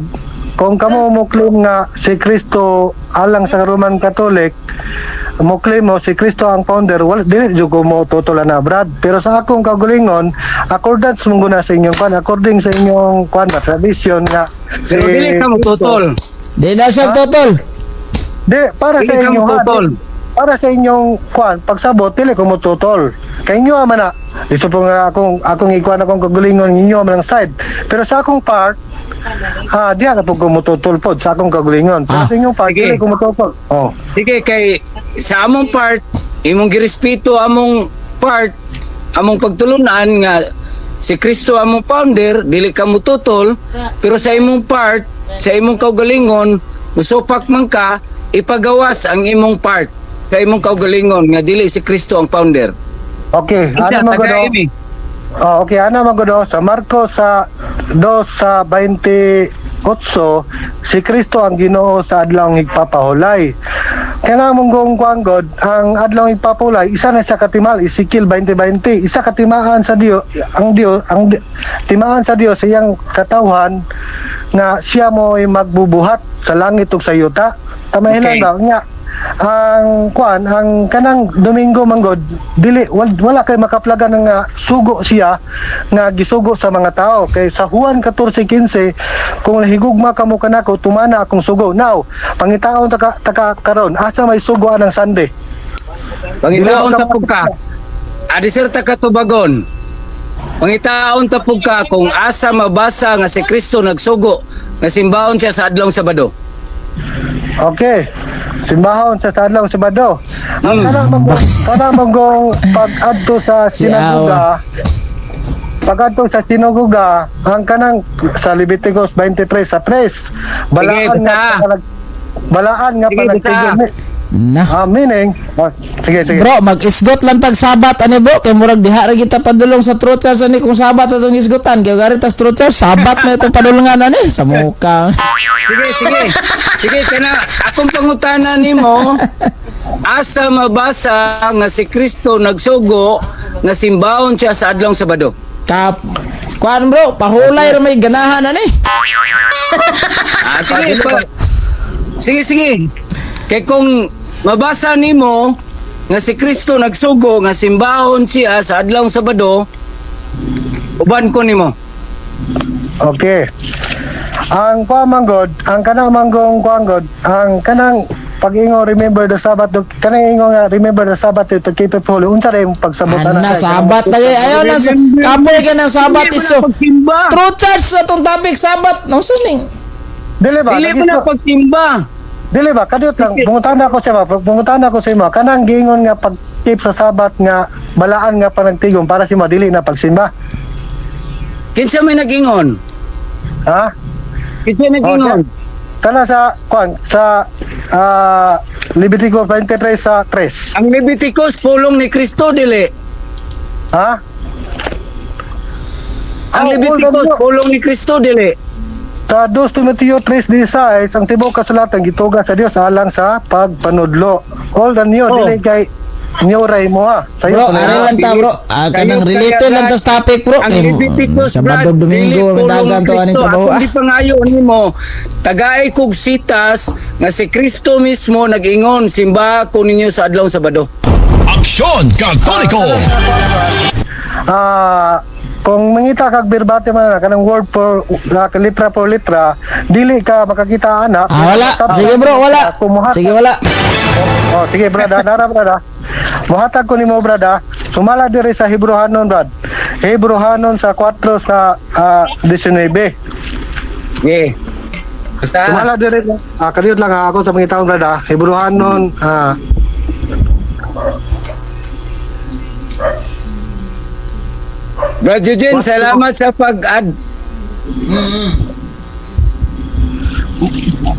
Speaker 2: kung kamo mo claim nga si Kristo alang sa Roman Catholic, mo claim mo si Kristo ang founder, wala dili jud ko mo totoo na, Brad. Pero sa akong kaugalingon, accordance mo guna sa inyong kwan, according sa inyong kwan ba tradition nga si
Speaker 4: Pero dili ka mo tutol.
Speaker 1: Di na siya totol.
Speaker 2: Di, para
Speaker 4: Dili
Speaker 2: sa
Speaker 4: ka
Speaker 2: inyo
Speaker 4: mo
Speaker 2: ha,
Speaker 4: tutol.
Speaker 2: Para sa inyong kwan, pagsabot, dili ko mo tutol. Kay inyo man na, iso po nga akong ikuan akong kagalingon inyo man ang side. Pero sa akong part, ah, diya na po ko mututol pod sa akong kagalingon. Pero
Speaker 1: Ah,
Speaker 2: sa inyong part,
Speaker 4: sige.
Speaker 2: dili ko mututol. Oh.
Speaker 4: Sige, kay sa among part, imong girespeto among part, among pagtulunan nga si Kristo among founder, dili ka mututol, pero sa imong part, sa imong kaugalingon, musupak man ka, ipagawas ang imong part sa imong kaugalingon nga dili si Kristo ang founder.
Speaker 2: Okay,
Speaker 4: Kinsa
Speaker 2: ano man
Speaker 4: taga
Speaker 2: gud
Speaker 4: ini?
Speaker 2: Oh, okay, ano man gud sa Marcos sa 2 sa 28, si Kristo ang Ginoo sa adlawng higpapahulay. Kaya mong gong kuang God, ang adlawng higpapahulay, isa na sa katimal, Ezekiel 20:20, isa katimaan sa Dios, ang Dios, timaan sa Dios sa iyang katawhan nga siya mo'y magbubuhat sa langit ug sa yuta. Tamahilan
Speaker 4: Okay.
Speaker 2: ba nya ang kuan, ang kanang Domingo manggod dili wala kay makaplagan nga sugo siya nga gisugo sa mga tao kay sa Juan 14:15, "Kung higugma kamo kanako, tumana akong sugo." Now, pangitaon taka taka karon, asa may sugo anang Sunday?
Speaker 4: Pangitaon ta pug ka. Adi sir ta katubagon. Pangitaon ta pug ka kung asa mabasa nga si Kristo nagsugo nga simbaon siya sa adlawng Sabado.
Speaker 2: Okay, simbahon sa adlawng Sabado ang kanang manggong pag-adto sa
Speaker 1: Si
Speaker 2: sinagoga, pag-adto sa sinagoga, ang kanang sa Leviticus 23 sa 3, balaan
Speaker 4: Sige,
Speaker 2: nga
Speaker 4: basta.
Speaker 2: balaan nga
Speaker 4: Sige,
Speaker 2: panagtigom
Speaker 4: basta.
Speaker 2: ni
Speaker 1: Na.
Speaker 2: Meaning, sige, sige.
Speaker 1: Bro, mag-isgot lang tag Sabat ani, bro, kay murag diha ra kita padulong sa True Church ani kung Sabat atong isgutan kay gari tas True Church Sabat may itong padulungan ani sa muka.
Speaker 4: Sige, sige. Sige, kana akong pangutana nimo, asa mabasa nga si Kristo nagsugo nga simbahon siya sa adlong Sabado?
Speaker 1: Kap kuan, bro, pahulay ra may ganahan ani.
Speaker 4: Ah, sige, sige, sige. Kay kung mabasa nimo nga si Kristo nagsugo nga simbahon siya sa adlong Sabado, uban ko nimo.
Speaker 2: Okay. Ang pamanggod, ang kanang manggong kuanggod, ang kanang pag-ingo "Remember the Sabbath," kanang ingo nga "Remember the Sabbath to keep it holy." Unsa ray yung pagsabot
Speaker 1: Ana
Speaker 2: ana?
Speaker 1: Sabat lagi ayaw na kapoy ka ng Sabat
Speaker 4: Dili mo
Speaker 1: iso.
Speaker 4: na pagsimba.
Speaker 1: True Church sa atong topic Sabat. No ning.
Speaker 2: Dili ba?
Speaker 4: Dili mo na pagsimba.
Speaker 2: Dili ba? Kadiyot lang, pangutana ko sa imo, kanang giingon nga pag-keep sa Sabat nga balaan nga panagtigom para sa imo dili na pagsimba.
Speaker 4: Kinsa may nag-ingon?
Speaker 2: Ha?
Speaker 4: Kinsa nag-ingon?
Speaker 2: Kana sa kuan sa Levitico 23 sa 3.
Speaker 4: Ang Leviticus pulong ni Kristo, dili?
Speaker 2: Ha?
Speaker 4: Ang
Speaker 2: Oh,
Speaker 4: Leviticus
Speaker 2: hold on.
Speaker 4: pulong ni Kristo, dili?
Speaker 2: Sa 2 Timoteo 3:16, ang tibuok kasulatan gituga sa Dios alang sa pagpanudlo. All the new, dili kay new ray mo ha. Sayo
Speaker 1: Bro,
Speaker 2: ko na
Speaker 1: are
Speaker 2: yan.
Speaker 1: lang ta, bro. Ah, kanang
Speaker 4: Kayo
Speaker 1: relate
Speaker 4: kaya
Speaker 1: lang tas topic, bro.
Speaker 4: Ang
Speaker 1: Kay,
Speaker 4: Leviticus,
Speaker 1: Sabado
Speaker 4: Brad,
Speaker 1: Domingo
Speaker 4: dili
Speaker 1: may
Speaker 4: pulong
Speaker 1: dagan
Speaker 4: ni
Speaker 1: to aning
Speaker 4: Kristo.
Speaker 1: trabaho
Speaker 4: Akong
Speaker 1: ah.
Speaker 4: gipangayo nimo, tagay kog sitas nga si Kristo mismo nag-ingon, simba ko ninyo sa adlaw Sabado.
Speaker 3: Aksyon Katoliko!
Speaker 2: Kung mangita kag verbatim man na kanang word for litra for litra, dili ka makakita ana.
Speaker 1: Ah, wala. Sige, bro, wala.
Speaker 2: Kung muhatag-
Speaker 1: Sige, wala.
Speaker 2: Oh, sige, brother, nara, brother. Muhatag ko nimo, brother. Sumala diri sa Hebrehanon, brad. Hebrehanon sa 4 sa 19.
Speaker 4: Okay. Basta
Speaker 2: Sumala diri, kadiyot lang ha, ako sa mga taon, brad ha. Hebrehanon
Speaker 4: Brad Eugene, salamat sa pag-add.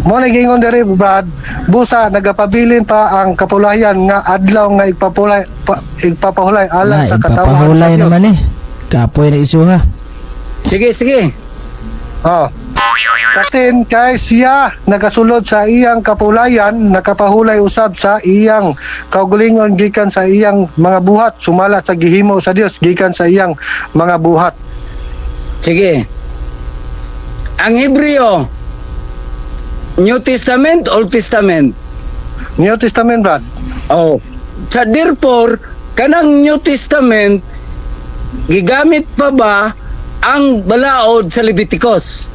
Speaker 2: Mo na giingon diri, brad, busa nagapabilin pa ang kapulayan nga adlaw nga igpapahulay alang
Speaker 1: Na,
Speaker 2: sa katawhan
Speaker 1: ipapahulay
Speaker 2: sa Dios.
Speaker 1: naman eh. Kapoy na isuha.
Speaker 4: Sige, sige.
Speaker 2: Oh. Katin kay siya nagasulod sa iyang kapulayan, nakapahulay usab sa iyang kaugalingon gikan sa iyang mga buhat, sumala sa gihimo sa Dios gikan sa iyang mga buhat.
Speaker 4: Sige. Ang Hebreo, New Testament, Old Testament?
Speaker 2: New Testament, brad.
Speaker 4: Oh. Sa therefore, kanang New Testament, gigamit pa ba ang balaod sa Leviticus?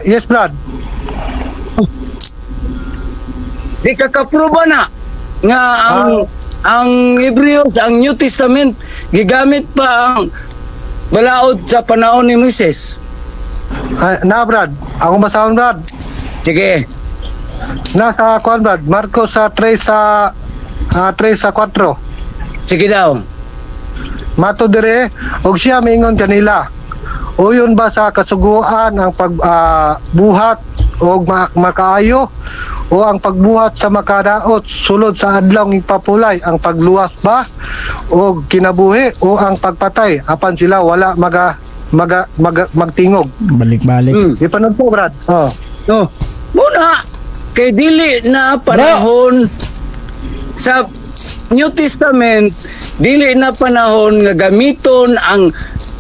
Speaker 2: Yes, brad.
Speaker 4: Di ka kaproba na nga ang Hebreo ang New Testament gigamit pa ang balaod sa panahon ni Moises.
Speaker 2: Na, brad. Ako basahon, brad.
Speaker 4: Sige.
Speaker 2: Nasa kuan, brad, Marcos sa 3 sa 3 sa 4.
Speaker 4: Sige daw.
Speaker 2: Mato dire og siya miingon kanila. Uyon ba sa kasuguan ang pagbuhat og makaayo o ang pagbuhat sa makadaot sulod sa adlaw ipapulay, ang pagluwas ba og kinabuhi o ang pagpatay? Apan sila wala maga maga, maga magtingog.
Speaker 1: Balik-balik.
Speaker 2: Ipanood po, brad. Oh.
Speaker 4: No. Muna kay dili na panahon sa New Testament, dili na panahon nga gamiton ang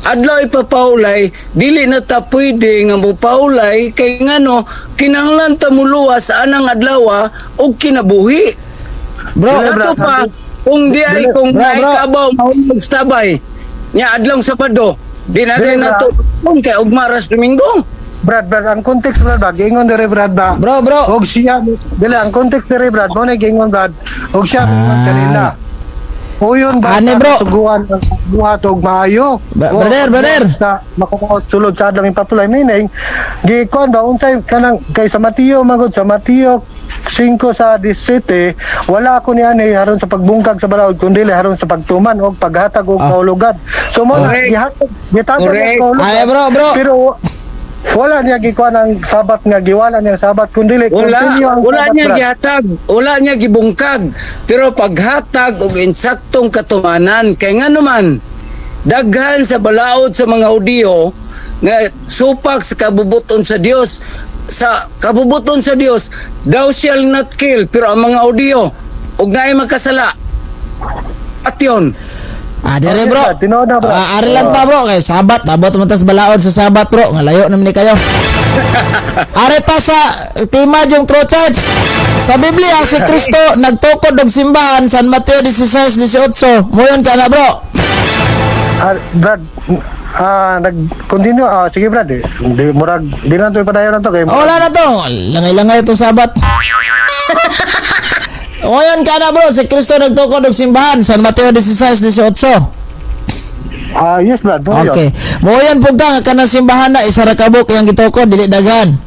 Speaker 4: adlaw ipapahulay, dili na ta pwede nga mopahulay kay ngano kinahanglan ta muluwas anang adlaw og kinabuhi.
Speaker 1: Bro,
Speaker 4: Ato pa kung di ay kung
Speaker 1: Bro,
Speaker 4: naay
Speaker 1: bro.
Speaker 4: kabaw mahulog sa tabay nya adlong Sabado di na
Speaker 2: Dili,
Speaker 4: din nato kung kay ugma ras Domingo.
Speaker 2: Brad, brad, ang context, brad ba, giingon dire, brad ba.
Speaker 1: Bro, bro.
Speaker 2: Og siya dili ang context dire, brad, mo na giingon, brad. Og siya miingon kanila. Uyon ba
Speaker 1: Ane,
Speaker 2: sa
Speaker 1: bro.
Speaker 2: kasuguan ang buhat og maayo? O
Speaker 1: Brother, brother.
Speaker 2: sa makukuha sulod sa adlaw ipapulay, meaning gikuan ba unsay kanang kay sa Mateo magod sa Mateo 5 sa 17, wala ako niyan eh, haron sa pagbungkag sa balaod kundi haron sa pagtuman og paghatag og kahulugan. So mo na
Speaker 4: Correct.
Speaker 2: gihatag, gihatag
Speaker 4: Correct.
Speaker 2: og kahulugan.
Speaker 1: Ay, bro, bro.
Speaker 2: Pero Wala niya gikuan ang Sabat nga giwala niya ang Sabat kun dili
Speaker 4: Wala,
Speaker 2: continue ang
Speaker 4: wala
Speaker 2: Sabat,
Speaker 4: niya
Speaker 2: Brad.
Speaker 4: gihatag, wala niya gibungkag. Pero paghatag og insaktong katumanan kay ngano man daghan sa balaod sa mga Hudiyo nga supak sa kabubuton sa Dios, sa kabubuton sa Dios, "Thou shall not kill," pero ang mga Hudiyo og naay makasala at yun.
Speaker 1: Ah, dire
Speaker 2: Okay,
Speaker 1: bro.
Speaker 2: Brad, tinuod na, bro.
Speaker 1: Ah, ari lang ta, bro, kay Sabat, abot man tas balaod sa Sabat, bro. Nga layo naman ni kayo. Ari ta sa tema yung True Church. Sa Biblia si Kristo nagtukod og simbahan, San Mateo 16:18. Moyon ka na, bro.
Speaker 2: Ah, Brad, nag-continue. Sige, Brad. Eh. Di, murag, di lang to ipadayon na to. Kay,
Speaker 1: Oh, wala na to. Langay-langay itong Sabat. Moyon ka na, bro, si Kristo nagtukod og simbahan, San Mateo 16:18.
Speaker 2: Ah, yes, Brad. Mo yun.
Speaker 1: Okay. Moyon pud ka nga kanang simbahan na isa ra ka buok iyang gitukod, dili daghan.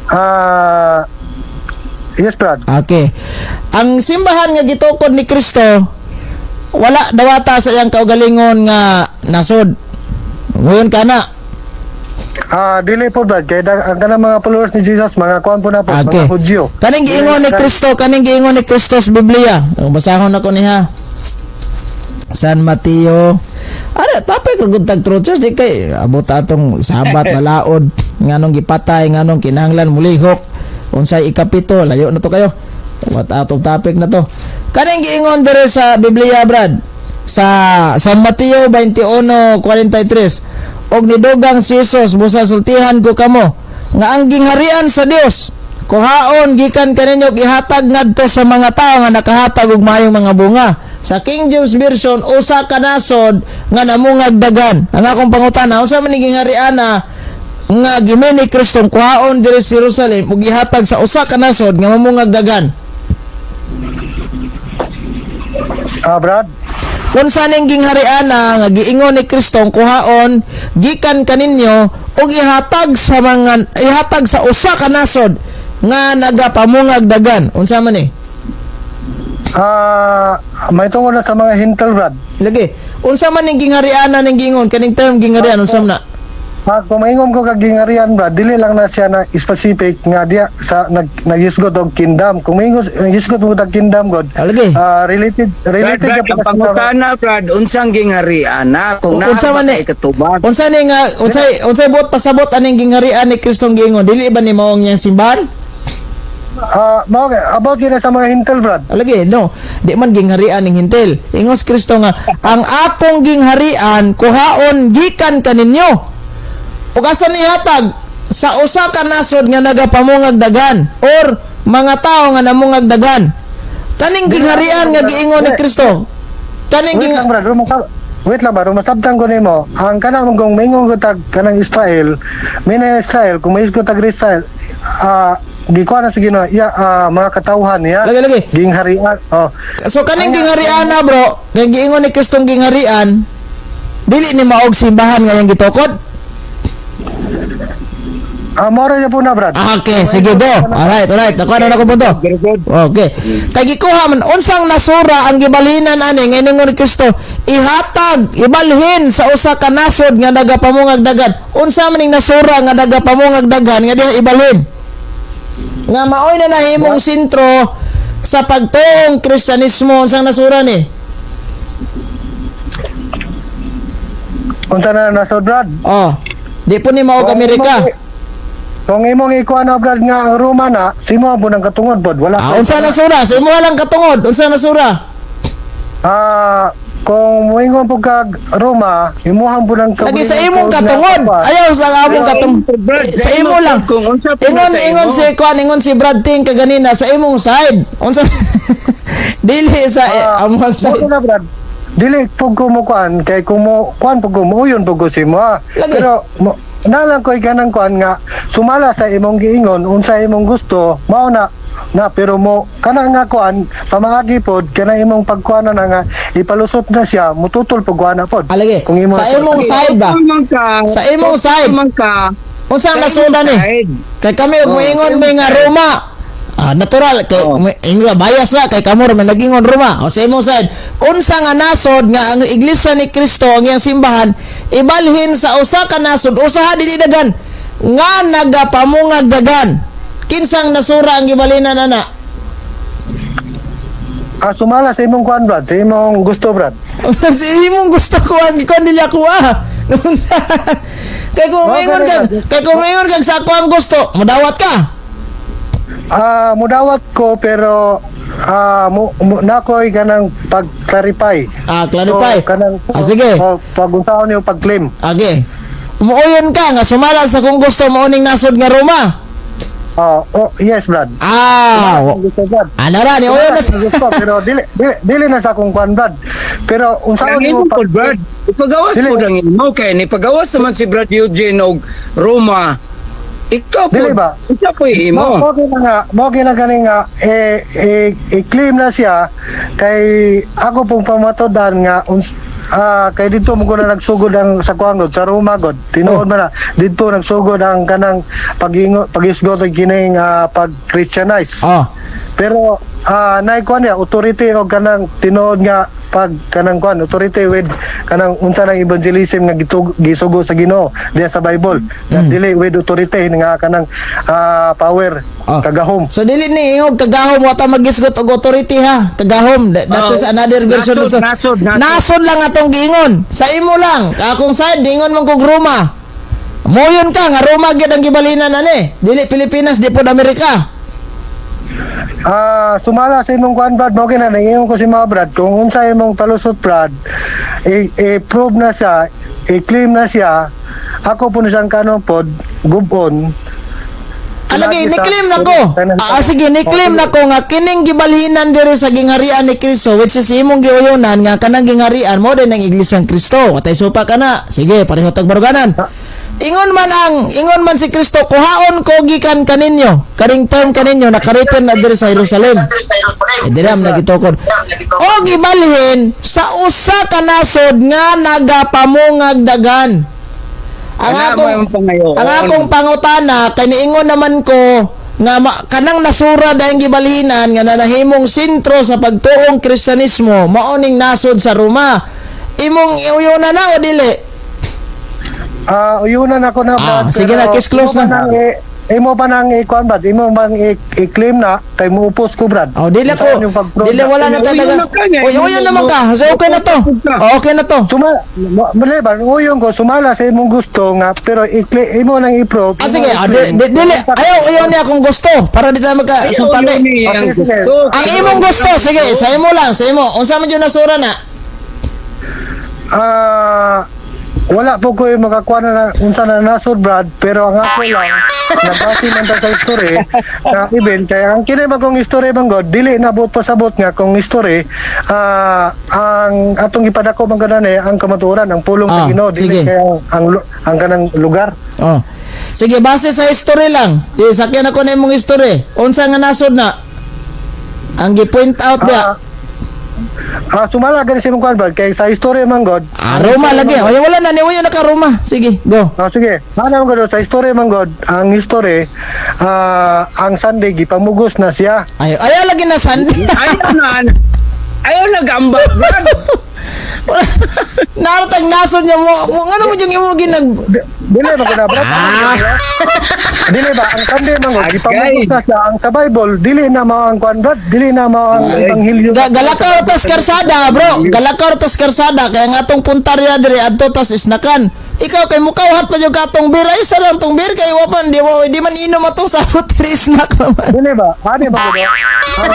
Speaker 2: Ah, yes, Brad.
Speaker 1: Okay. Ang simbahan nga gitukod ni Kristo wala dawata sa iyang kaugalingon nga nasod. Ngayon ka na.
Speaker 2: Ah, dili po, Brad. Kay ang kanang mga followers ni Jesus, mga kuan po na po, mga Hudyo.
Speaker 1: Kaning giingon ni Kristo, kaning giingon ni Kristo sa Biblia. Ang basahon nako niya. San Mateo. Ara tapay ko tag True Church di kay abot atong Sabat balaod nganong gipatay, nganong kinahanglan mulihok, unsay ikapito, layo na to kayo. What atong topic na to. Kaning giingon diri sa Biblia, Brad, sa San Mateo 21:43, "Og nidugang si Jesus, busa sultihan ko kamo nga ang gingharian sa Dios kuhaon gikan kaninyo, gihatag ngadto sa mga tawo nga nakahatag og maayong mga bunga." Sa King James Version, usa ka nasod nga namungag dagan. Ang akong pangutana, unsa man ning gingharian na nga gimin ni Kristo kuhaon diri sa Jerusalem ug gihatag sa usa ka nasod nga mamungag dagan?
Speaker 2: Ah, Brad.
Speaker 1: Unsa ning ginghariana nga giingon ni Kristo kuhaon gikan kaninyo ug ihatag sa mga ihatag sa usa ka nasod nga nagapamungag dagan? Unsa man ni?
Speaker 2: Ah, may tungod na sa mga Hentil, Brad.
Speaker 1: Lagi. Unsa man ning ginghariana ning giingon, kaning term gingharian, unsa man na?
Speaker 2: Ah, kung maingon ko kag gingharian, Brad, dili lang na siya na specific nga diya sa nagisgot og kingdom. Kung maingon nagisgot mo og kingdom god.
Speaker 1: Ah, lagi.
Speaker 2: Ah, related
Speaker 4: Brad,
Speaker 2: related
Speaker 4: Brad,
Speaker 2: ka
Speaker 4: ang
Speaker 2: pa sa
Speaker 4: pangutana, Brad, unsang gingharian na kung
Speaker 1: Unsa
Speaker 4: naa
Speaker 1: man
Speaker 4: ba
Speaker 1: ni
Speaker 4: kay katubag?
Speaker 1: Unsa ni nga unsay buot pasabot aning gingharian ni Kristong giingon? Dili ba ni mao ang iyang simbahan?
Speaker 2: Ah, mao about yun sa mga Hentil, Brad.
Speaker 1: Ah, lagi, no. Di man gingharian ning Hentil. Ingos Kristo nga ang akong gingharian kuhaon gikan kaninyo. Ug asa nihatag? Sa usa ka nasod nga nagapamungag dagan or mga tao nga namungag dagan. Kaning gingharian nga giingon ni Kristo. Kaning
Speaker 2: Wait
Speaker 1: ging
Speaker 2: lang, Brad, wait lang, Brad, masabtan ko nimo. Ang kanang kung maingon ko tag kanang Israel, may na Israel, kung may tag Israel, gikuha na sa Ginoo, ya, mga katawhan niya.
Speaker 1: Lagi, lagi.
Speaker 2: Gingharian. Oh.
Speaker 1: So kaning gingharian na, bro, kay giingon ni Kristong gingharian, dili ni maog simbahan nga iyang gitukod.
Speaker 2: Ah, moro na po na, Brad.
Speaker 1: Ah, okay, sige go. Alright. Nakuha na ako punto.
Speaker 4: Very good.
Speaker 1: Okay. Kay gikuha man unsang nasura ang gibalinan ani nga ingon ni Kristo ihatag ibalhin sa usa ka nasod nga nagapamungag dagan. Unsa man ning nasura nga nagapamungag dagan nga diha ibalhin? Nga maoy na nahimong sentro sa pagtuong Kristiyanismo, unsang nasura ni?
Speaker 2: Unsa na nasod, Brad?
Speaker 1: Oh. Di po ni maog Amerika.
Speaker 2: Kung imong ikuha na, Brad, nga ang Roma na, simo po ng katungod pod. Wala.
Speaker 1: Ah, unsa nasura? Sa imo lang katungod, unsa nasura?
Speaker 2: Ah, kung moingon po kag Roma, imuhan po ng
Speaker 1: Lagi sa imong katungod. Ayaw sa among katungod.
Speaker 4: Brad,
Speaker 1: Sa imo lang.
Speaker 4: Kung unsa po
Speaker 1: Ingon
Speaker 4: sa
Speaker 1: ingon
Speaker 4: imo.
Speaker 1: si kuan, ingon si Brad Ting kaganina sa imong side. Unsa dili sa among side.
Speaker 2: Mo na, Brad. Dili po ko mo kuan kay kung mo kuan po ko mo uyon po ko si mo. Ah.
Speaker 1: Lagi.
Speaker 2: Pero mo, nalang ko kanang kuan nga sumala sa imong giingon unsa imong gusto mao na na pero mo kana nga kuan pamaagi pod kana imong pagkuan na nga ipalusot na siya mututol pug kuan na pod.
Speaker 1: Ah, lagi.
Speaker 2: Kung imo
Speaker 1: Sa imong side ba?
Speaker 4: Tutol man ka,
Speaker 1: Sa imong
Speaker 4: tutol
Speaker 1: side.
Speaker 4: man ka,
Speaker 1: Unsa
Speaker 4: sa
Speaker 1: nasura
Speaker 4: imong
Speaker 1: ni?
Speaker 4: side.
Speaker 1: Kay kami og
Speaker 4: Oh,
Speaker 1: moingon
Speaker 4: sa
Speaker 1: mi
Speaker 4: imong
Speaker 1: nga
Speaker 4: side.
Speaker 1: Roma. Ah, natural kay
Speaker 4: Oh.
Speaker 1: ingo bias na kay kamo ra man nagingon Roma. O sa imong side, unsa nga nasod nga ang Iglesia ni Cristo, ang iyang simbahan, ibalhin sa usa ka nasod, usaha, dili dagan, nga nagapamungag dagan? Kinsang nasura ang gibalinan ana?
Speaker 2: Ah, sumala sa imong kuan, Brad, sa imong gusto, Brad.
Speaker 1: Sa imong gusto ko ang gikuan, dili ako ah. Kay kung
Speaker 2: Oh,
Speaker 1: ingon ka,
Speaker 2: ganun.
Speaker 1: kay kung ingon kag sa ako ang gusto, mudawat ka.
Speaker 2: Ah, mudawat ko, pero mo nakoy kanang pag-clarify.
Speaker 1: Ah, clarify.
Speaker 2: So, kanang
Speaker 1: Ah, sige.
Speaker 2: Oh, pag unsaon yung pag-claim.
Speaker 1: Okay. Muuyon ka nga sumala sa kung gusto, mauning nasod nga Roma.
Speaker 2: Oh, yes, Brad.
Speaker 1: Ah,
Speaker 2: Gusto, Brad.
Speaker 1: ana ra ni uyon na
Speaker 2: Sumala sa gusto, pero dili na sa akong kuan, Brad. Pero unsaon
Speaker 4: Ang
Speaker 2: yung
Speaker 4: imong pod, Brad. Ipagawas
Speaker 2: Dili.
Speaker 4: po ang imo kay ni pagawas naman si Brad Eugene og Roma. Ikaw po.
Speaker 2: Dili ba?
Speaker 4: Ikaw po imo.
Speaker 2: Mo na gani nga eh, i-claim na siya kay ako pong pamatudan nga kay dito mo ko na nagsugod ang sa kuan god, sa Roma god, tinuod man na dito nagsugod ang kanang pagingo, pagisgot og kining pag Christianize. Pero naay kuan niya authority og kanang tinuod nga pag kanang kuan authority with kanang unsa nang evangelism nga gisugo sa Ginoo diya sa Bible nga dili with authority nga kanang power, kagahom.
Speaker 1: So dili ni ingog kagahom, wa ta magisgot og authority ha. Kagahom, that is another version
Speaker 4: Nasod,
Speaker 1: of
Speaker 4: nasod, nasod.
Speaker 1: Nasod lang atong giingon. Sa imo lang, akong side diingon man kog Roma. Moyon ka nga Roma gyud ang gibalinan ani. Dili Pilipinas, di pod Amerika.
Speaker 2: Sumala sa imong kuan, Brad, mo kina ingon ko si mga Brad kung unsa imong palusot, Brad, i-prove na siya, i-claim na siya, ako po na siyang kanon pod gubon.
Speaker 1: Alagi, ni-claim na ko. Ah, sige, ni-claim na ko nga kining gibalhinan diri sa gingharian ni Kristo, which is imong giuyonan nga kanang gingharian mo din ang Iglesia ng Kristo. Watay supa ka na. Sige, pareho tag baruganan. Ingon man si Kristo, kuhaon ko gikan kaninyo. Kaning term kaninyo nakaripin na diri sa Jerusalem. Eh, diri am nagitukod. O gibalhin sa usa ka nasod nga nagapamungag dagan. Ang
Speaker 4: Ana,
Speaker 1: akong
Speaker 4: mo yung pangayoon.
Speaker 1: Ang akong pangutana kay niingon naman ko nga kanang nasura dayang gibalhinan nga nanahimong sentro sa pagtuong Kristiyanismo maoning nasod sa Roma. Imong iuyona na o dili?
Speaker 2: Ah, uyunan ako na,
Speaker 1: Ah,
Speaker 2: Brad,
Speaker 1: sige
Speaker 2: pero
Speaker 1: na, case close
Speaker 2: imo pa
Speaker 1: na.
Speaker 2: nang imo pa nang i-kuan, Brad, imo bang i-claim na kay muupos ko, Brad.
Speaker 1: Oh, dili ko.
Speaker 2: Unsaon yung pag-prove
Speaker 1: Dili
Speaker 2: na?
Speaker 1: wala na
Speaker 4: Uyon
Speaker 1: talaga.
Speaker 4: na ka niya.
Speaker 1: Uy, uyon naman ka. So okay na to. Oh, okay na to.
Speaker 2: Mali ba, uyon ko sumala sa imong gusto nga, pero imo nang i-prove.
Speaker 1: Ah,
Speaker 2: Imo
Speaker 1: sige, ah,
Speaker 2: i-claim.
Speaker 1: dili ayaw uyon niya akong gusto para di tayo magka sumpake.
Speaker 4: Ayaw yun eh, ang
Speaker 2: Okay, sige.
Speaker 4: gusto.
Speaker 1: Ang imong gusto, sige, sa imo lang, sa imo. Unsa man jud nasura na?
Speaker 2: Ah, wala po ko yung makakuha na unsa na nasod, Brad, pero ang ako lang nabase man ta sa history na even kaya ang kini bagong history bang god, dili na buot pasabot nga kung history ang atong gipadako man gud eh, ang kamatuoran, ang pulong sa Ginoo, dili
Speaker 1: sige.
Speaker 2: kay ang kanang lugar.
Speaker 1: Oh. Sige, base sa history lang. Di sakyan ako na imong history. Unsa nga nasod na? Ang gi-point out dia.
Speaker 2: Sumala gani sa imong kuan, Brad, kay sa history man god.
Speaker 1: Ah, Roma lagi. Oy, wala na ni uyo na ka Roma. Sige, go.
Speaker 2: Ah, sige. Ano man god sa history man god, ang history ang Sunday gipamugos na siya.
Speaker 1: Ay, ay lagi na Sunday.
Speaker 4: Ayaw na. Ayaw na gambak, Brad.
Speaker 1: Naratag nasod niya mo ngano mo yung imo ginag
Speaker 2: Dili ba kuna, Brad? Dili ba ang Sunday man god gipamugos na siya ang sa Bible, dili na mao ang kuan, Brad, dili na mao ang ebanghelyo.
Speaker 1: Galakaw tas karsada, bro. Galakaw tas karsada kaya nga atong puntarya diri adto tas isnakan. Ikaw kay mukawhat pa jud ka atong beer. Ay sa lang tong beer kay wa pan di man inom atong sabot diri snack naman.
Speaker 2: Dili ba? Ani ba gud? Ang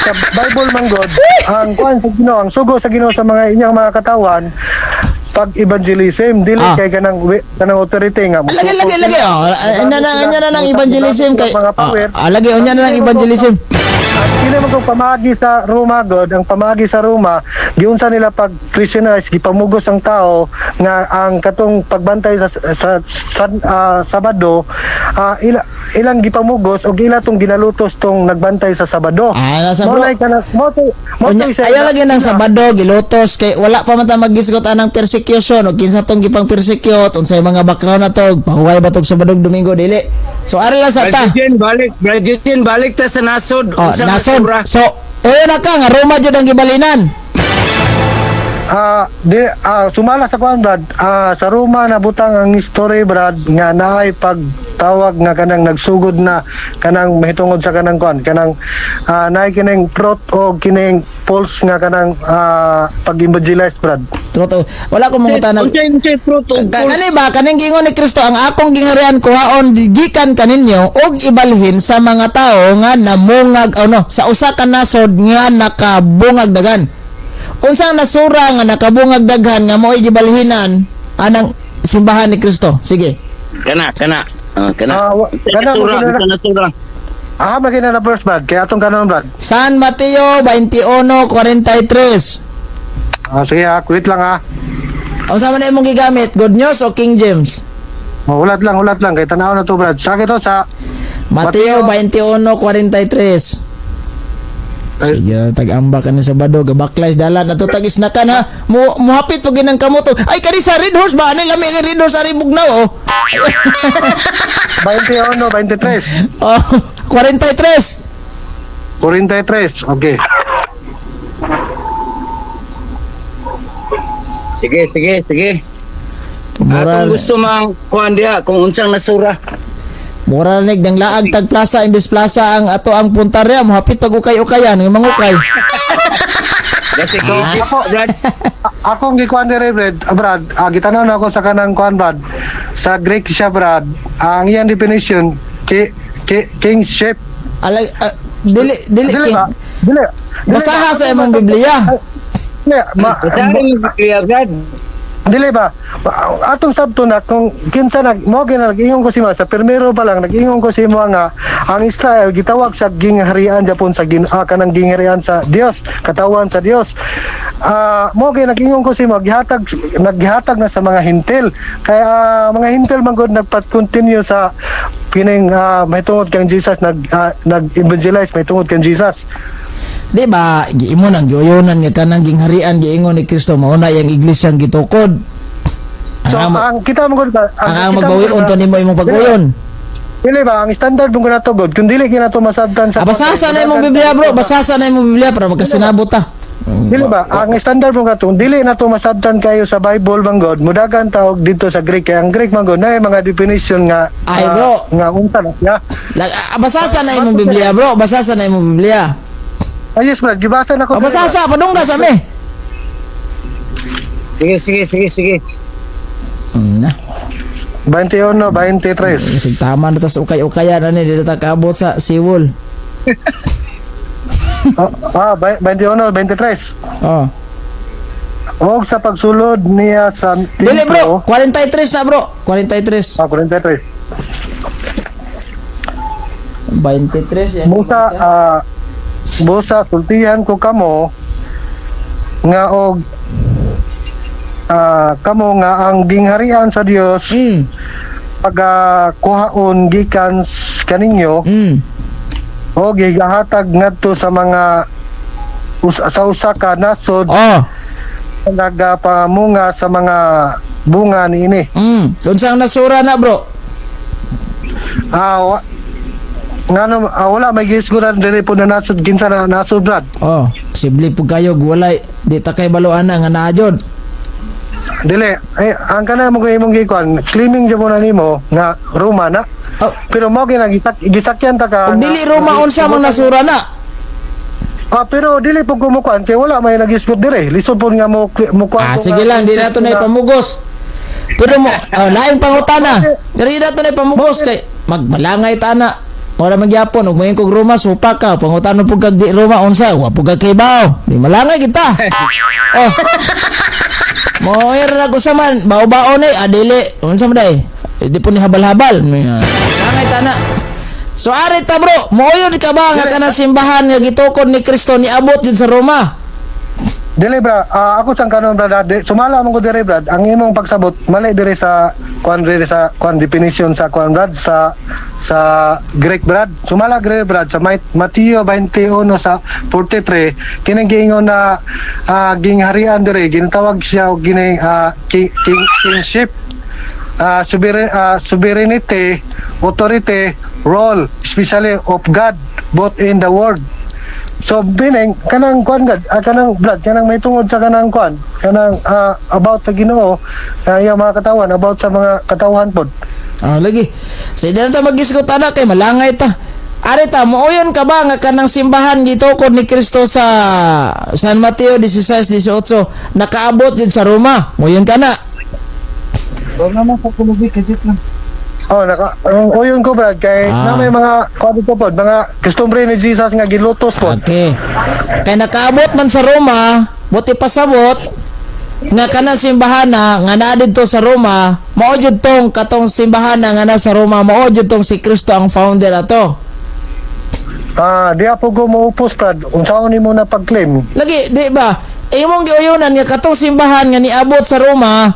Speaker 2: sa Bible man god, ang kuan sa Ginoo, ang sugo sa Ginoo sa mga inyang mga katawan pag evangelism, dili kay kanang authority nga
Speaker 1: Lagi lagi lagi oh. Anya na nang evangelism kay
Speaker 2: mga power.
Speaker 1: Ah, lagi unya na nang evangelism.
Speaker 2: Kini mo kung pamagi sa Roma god, ang pamagi sa Roma, giunsa nila pag Christianize, gipamugos ang tao nga ang katong pagbantay sa Sabado, ila, ilang gipamugos og ila tong ginalutos tong nagbantay sa Sabado.
Speaker 1: Ah, nasa
Speaker 2: Mao
Speaker 1: bro.
Speaker 2: na kana mo to mo
Speaker 1: Unya,
Speaker 2: to
Speaker 1: ayaw lagi ng Sabado, gilutos kay wala pa man ta magisgot anang persecution o kinsa tong gipang persecute, unsay mga background na to, pahuway ba tog Sabado ug Domingo dili. So ari lang sa ta.
Speaker 4: Brad Eugene, balik. Brad Eugene, balik ta sa nasod.
Speaker 1: Oh,
Speaker 4: Unsang
Speaker 1: nasod.
Speaker 4: nasura?
Speaker 1: So, uyo na ka nga Roma jud ang gibalinan.
Speaker 2: Ah, di sumala sa kuan, Brad. Sa Roma nabutang ang history, Brad, nga naay pagtawag nga kanang nagsugod na kanang mahitungod sa kanang kuan kanang naay kining prot o kining pulse nga kanang pag-evangelize, Brad.
Speaker 1: Totoo. Wala ko mangutana.
Speaker 4: Unsay fruit og
Speaker 1: Kani ba kaning giingon ni Kristo ang akong gingarian kuhaon gikan kaninyo og ibalhin sa mga tawo nga namungag ano sa usa ka nasod nga nakabungag dagan. Unsang nasura nga nakabungag daghan nga mo'y gibalhinan anang simbahan ni Kristo? Sige.
Speaker 4: Kana, kana. Ah, kana. Unsay
Speaker 2: Kana
Speaker 4: nasura,
Speaker 2: mo
Speaker 4: unsay nasura.
Speaker 2: Magina na first, Brad, kaya atong kanon, Brad.
Speaker 1: San Mateo 21:43.
Speaker 2: Sige ha, wait lang ha.
Speaker 1: Unsa man imong gigamit? Good News o King James?
Speaker 2: Oh, ulat lang kay tanaw na to, Brad. Sa to sa
Speaker 1: Mateo 21:43. Sige na tag-amba ka ni Sabado, gabaklays dalan ato tag isnakan ha. Mo muhapit pag ginang kamot. Ay kani sa Red Horse ba ani lami ang Red Horse ari bugnaw oh.
Speaker 2: 21 23
Speaker 1: Oh, 43.
Speaker 2: 43. Okay.
Speaker 4: Sige, sige, sige.
Speaker 1: Moral,
Speaker 4: Atong gusto mang kuan diha kung unsang nasura.
Speaker 1: moral nig dang laag tag plaza imbes plaza ang ato ang puntarya muhapit pag ukay-ukayan ng mangukay.
Speaker 4: Kasi ko,
Speaker 2: Ako,
Speaker 4: Brad.
Speaker 2: Akong gikuan dire, Brad, Brad, gitanaw na ako sa kanang kuan, Brad. Sa Greek siya, Brad. Ang iyang definition ki, kingship.
Speaker 1: Alay dili dili
Speaker 2: Dili
Speaker 1: king.
Speaker 2: ba? Dili. Dili
Speaker 1: Basaha
Speaker 2: ba?
Speaker 1: sa imong Biblia.
Speaker 2: Dili, ma,
Speaker 4: Basahin mo Biblia, Brad.
Speaker 2: dili ba? Atong sabto na kung kinsa nag mo nag-ingon ko si mo sa primero pa lang nag-ingon ko si mo nga ang Israel gitawag sa gingharian Japon sa kanang gingharian sa Dios, katawan sa Dios. Mo nag-ingon ko si mo gihatag naggihatag na sa mga hintil. Kaya mga hintil man gud nagpat-continue sa kining mahitungod kang Jesus nag nag-evangelize mahitungod kang Jesus.
Speaker 1: Di ba giimo nang giuyonan nga kanang gingharian giingon ni Kristo mao na iyang iglesia ang gitukod.
Speaker 2: So
Speaker 1: Ang,
Speaker 2: ang kita mo gud ba
Speaker 1: ang
Speaker 2: kita
Speaker 1: magbawion
Speaker 2: mo
Speaker 1: to nimo imong pag-uyon.
Speaker 2: Dili ba ang standard mo nato god kung dili kinato masabtan sa
Speaker 1: Ah, basasa na imong Biblia, bro. Basasa na imong Biblia para magkasinabot ta.
Speaker 2: Dili ba ang standard mo kato dili nato masabtan kayo sa Bible man god mudagan tawag dito sa Greek kay ang Greek man god na mga definition nga
Speaker 1: Ay, bro.
Speaker 2: nga unsa na siya.
Speaker 1: Basasa na imong Biblia, bro. Basasa na imong Biblia.
Speaker 2: Ay, yes, Brad, gibasa na ko.
Speaker 1: Ah, basasa padungga sa mi.
Speaker 4: Sige, sige, sige, sige.
Speaker 1: Na.
Speaker 2: 21 23.
Speaker 1: Sig tama na tas ukay-ukayan ani dito ta kaabot sa Siwol.
Speaker 2: 21 23.
Speaker 1: Oh.
Speaker 2: Og sa pagsulod niya sa
Speaker 1: Dili, bro, 43 na, bro. 43.
Speaker 2: 43.
Speaker 1: 23 yan.
Speaker 2: Busa busa sultihan ko kamo nga og kamo nga ang gingharian sa Dios pagakuhaon gikan kaninyo o gigahatag ngadto sa mga sa usa ka nasod
Speaker 1: Oh.
Speaker 2: nagapamunga sa mga bunga niini.
Speaker 1: Unsang nasura na, bro?
Speaker 2: Ngano wala may gisguran dili po na nasod kinsa na nasod, Brad.
Speaker 1: Oh, posible po kayo walay di ta kay baloan na nga naa jud.
Speaker 2: Dili eh, ang kana mo kay imong gikuan claiming jud mo na nimo nga Roma na.
Speaker 1: Oh.
Speaker 2: Pero mo gisakyan ta ka.
Speaker 1: Ug dili Roma unsa mang nasura na?
Speaker 2: Pero dili po kumukuan kay wala may nagisgot dire. Lisod po nga mo mo kuan
Speaker 1: Ah, sige lang, di na to na ipamugos. Pero mo, oh, laing pangutana. Diri na to na ipamugos kay magmalangay ta na. Wala magyapon ug moingon kog Roma supa ka. Pangutana pug kag di Roma unsa, wa pug kag kibaw. Di malangay kita. Oh. Mo na ko sa man, bao-bao ni adili. Unsa man day? Di po ni habal-habal. Langay ta na. So ari ta, bro, mouyod ka ba nga kanang simbahan nga gitukod ni Kristo niabot jud sa Roma?
Speaker 2: Dili bra, ako sang kanon, brad, sumala mo ko dire, brad, ang imong pagsabot mali dire sa kuan, dire sa kuan definition sa kuan, brad, sa Greek, brad. Sumala Greek, brad, sa Mateo 21 sa 43, kining giingon na gingharian dire, ginatawag siya og gini kingship, sovereignty, authority, role, especially of God, both in the world. So meaning kanang kuan gad, kanang blood, kanang may tungod sa kanang kuan, kanang about sa Ginoo, iyang mga katawan, about sa mga katawhan pod.
Speaker 1: Ah, lagi. Sa na ta magisgot ana kay malangay ta. Ari ta, mooyon ka ba nga kanang simbahan gitukod ni Kristo sa San Mateo 16:18 nakaabot jud sa Roma? Moyon ka na?
Speaker 2: Oh, naka ang uyon ko, brad, kay na may mga kuan dito pod, mga kostumbre ni Jesus nga gilutos pod.
Speaker 1: Okay. Kay nakaabot man sa Roma, buti pasabot nga kanang simbahan na nga naa didto sa Roma, mao jud tong katong simbahan na nga naa sa Roma, mao jud tong si Kristo ang founder ato.
Speaker 2: Diya po ko moupos, brad. Unsaon nimo na pag-claim?
Speaker 1: Lagi, di ba? Imong giuyonan nga katong simbahan nga niabot sa Roma,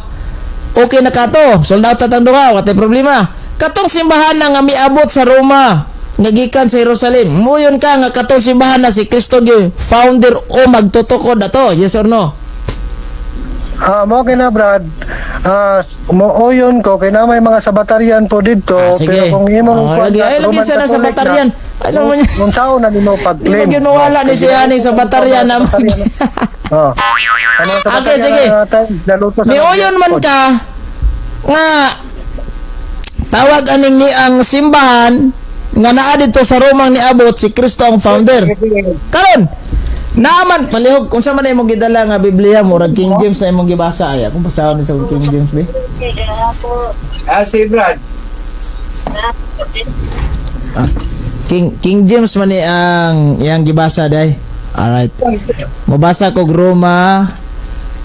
Speaker 1: okay na kato. Sold out atang duha, watay problema. Katong simbahan na nga miabot sa Roma, nga gikan sa Jerusalem, muyon ka nga katong simbahan na si Kristo gyud founder o magtutukod ato? Yes or no?
Speaker 2: Mo kina, brad. Mooyon ko kay na may mga Sabatarian po didto,
Speaker 1: Sige.
Speaker 2: pero kung imong
Speaker 1: Oh,
Speaker 2: kuan
Speaker 1: lagi,
Speaker 2: na
Speaker 1: ay, lagi
Speaker 2: Roman
Speaker 1: sana sa
Speaker 2: Catholic
Speaker 1: Batarian. Ano mo niya?
Speaker 2: Unsaon na nimo
Speaker 1: Di
Speaker 2: pag-claim?
Speaker 1: mo ginuwala ni siya ni sa Batarian na
Speaker 2: Oh. Ano sa
Speaker 1: Okay,
Speaker 2: Batarian
Speaker 1: sige.
Speaker 2: na time, nalutos ang
Speaker 1: Miuyon man ka nga tawag aning ni ang simbahan nga naa didto sa Romang niabot, si Kristo ang founder. Karon, naaman palihog kung sa man imong gidala nga Biblia, murag King James na imong gibasa, ay akong basahon ni sa King James be.
Speaker 4: Si Brad.
Speaker 1: Ah, King King James man ni ang iyang gibasa day. Alright. Mabasa kog Roma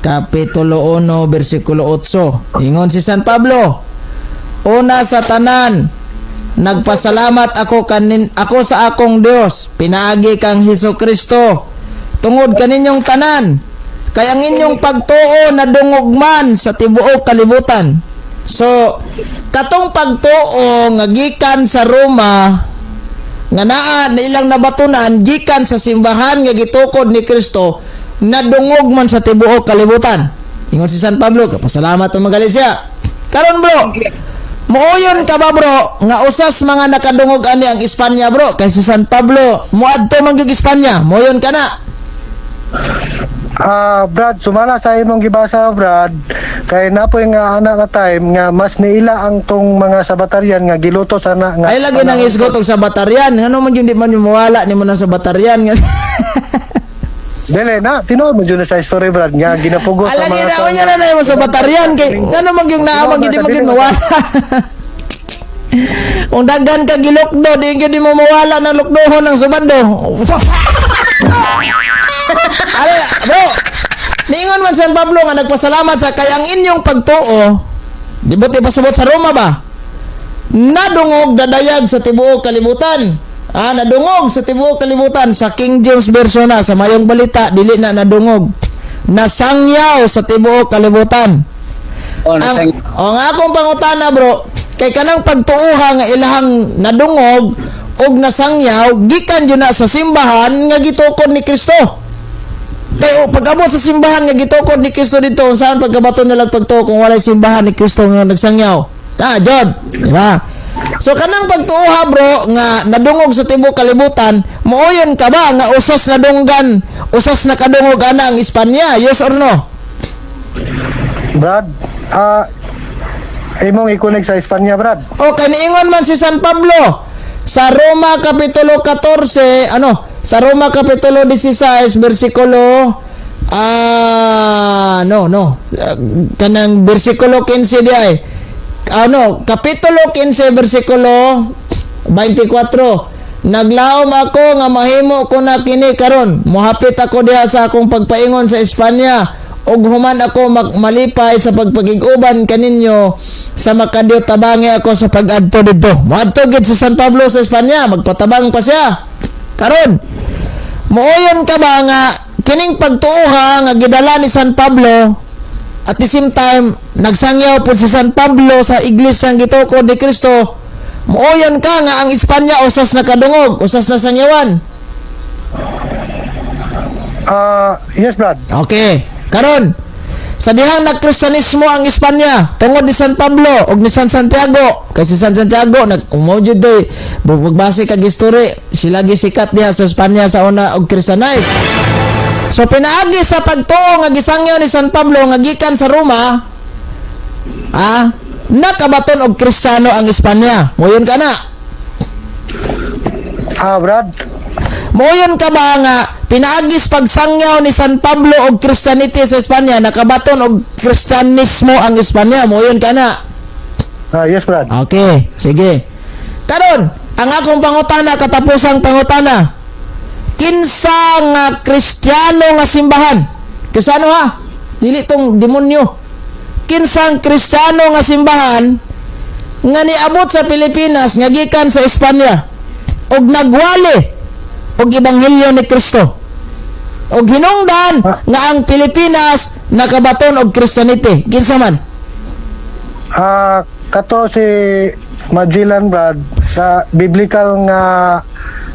Speaker 1: Kapitulo 1 bersikulo 8. Ingon si San Pablo, "Una sa tanan, nagpasalamat ako kanin ako sa akong Dios pinaagi kang Hesus Kristo tungod kaninyong tanan, kay ang inyong pagtuo nadungog man sa tibuok kalibutan." So katong pagtuo nga gikan sa Roma nga naa na ilang nabatunan gikan sa simbahan nga gitukod ni Kristo, nadungog man sa tibuok kalibutan. Ingon si San Pablo, kapasalamat ang magaling siya. Karon, bro, mooyon ka ba, bro, nga usas mga nakadungog ani ang Espanya, bro? Kay si San Pablo moadto man gyud Espanya. Moyon ka na?
Speaker 2: Brad, sumala sa imong gibasa, brad, kay napoy nga ana nga time nga mas niila ang tong mga Sabatarian nga gilutos ana nga
Speaker 1: Ay, lagi nang isgot og sa Batarian. Ngano man gyud di man mawala nimo na sa Batarian nga?
Speaker 2: Dili na, tinuod mo jud na sa history, brad, nga ginapugos
Speaker 1: Ala
Speaker 2: ang mga
Speaker 1: ni na
Speaker 2: tao
Speaker 1: unya na na mo sa Batarian kay ngano man gyud naa man gyud di man gyud mawala. Kung daghan ka gilukdo, di gyud mo mawala ng lukdohon ng Sabado. Ale, bro. Niingon man San Pablo nga nagpasalamat sa kay ang inyong pagtuo, di ba pasabot sa Roma ba? Nadungog dadayag sa tibuok kalibutan. Ah, nadungog sa tibuok kalibutan sa King James Version na. Sa Mayong Balita, dili na nadungog. Nasangyaw sa tibuok kalibutan.
Speaker 4: Oh,
Speaker 1: Ang, o nga akong pangutana, bro, kay kanang pagtuuha nga ilahang nadungog og nasangyaw gikan jud na sa simbahan nga gitukod ni Kristo. Kay o, pag-abot sa simbahan nga gitukod ni Kristo dito, saan pagkabato nila pagtuo kung walay simbahan ni Kristo nga nagsangyaw? Ah, jud, di ba? So kanang pagtuoha, bro, nga nadungog sa tibuok kalibutan, mooyon ka ba nga usas nadunggan, usas nakadungog ana ang Espanya? Yes or no?
Speaker 2: Brad, imong i-connect sa Espanya, brad.
Speaker 1: O kaniingon man si San Pablo sa Roma kapitulo 14, ano, sa Roma kapitulo 16 bersikulo no no kanang bersikulo 15 di ay ano, kapitulo 15 bersikulo 24, "Naglaom ako nga mahimo ko na kini karon, mohapit ako diha sa akong pagpaingon sa Espanya ug human ako malipay sa pagpakig-uban kaninyo sa makadiyot tabangi ako sa pag-adto didto." Moadto gid si San Pablo sa Espanya, magpatabang pa siya. Karon, mooyon ka ba nga Kining pagtuoha nga gidala ni San Pablo, at the same time nagsangyaw po si San Pablo sa iglesia nga gitukod ni Kristo, muoyon ka nga ang Espanya usas nakadungog, usas na sangyawan?
Speaker 2: Ah, yes, Brad.
Speaker 1: Okay. Karon, sa dihang nagkristiyanismo ang Espanya tungod ni San Pablo ug ni San Santiago, kay si San Santiago nag umo jud day magbase kag history, sila gisikat diha sa Espanya sa una og Christianize. So pinaagi sa pagtuo nga gisangyaw ni San Pablo nga gikan sa Roma, nakabaton og Kristiyano ang Espanya. Moyon ka na?
Speaker 2: Ah, Brad.
Speaker 1: Moyon ka ba nga pinaagis pagsangyaw ni San Pablo og Christianity sa Espanya, nakabaton og Kristiyanismo ang Espanya? Moyon ka na?
Speaker 2: Ah, yes, Brad.
Speaker 1: Okay, sige. Karon, ang akong pangutana, katapusang pangutana. Kinsa nga Kristiyano nga simbahan? Kristiyano ha? Dili tong demonyo. Kinsang Kristiyano nga simbahan nga niabot sa Pilipinas nga gikan sa Espanya og nagwali og ebanghelyo ni Kristo og hinungdan nga ang Pilipinas nakabaton og Christianity? Kinsa man?
Speaker 2: Ah, kato si Magellan, Brad, sa biblical nga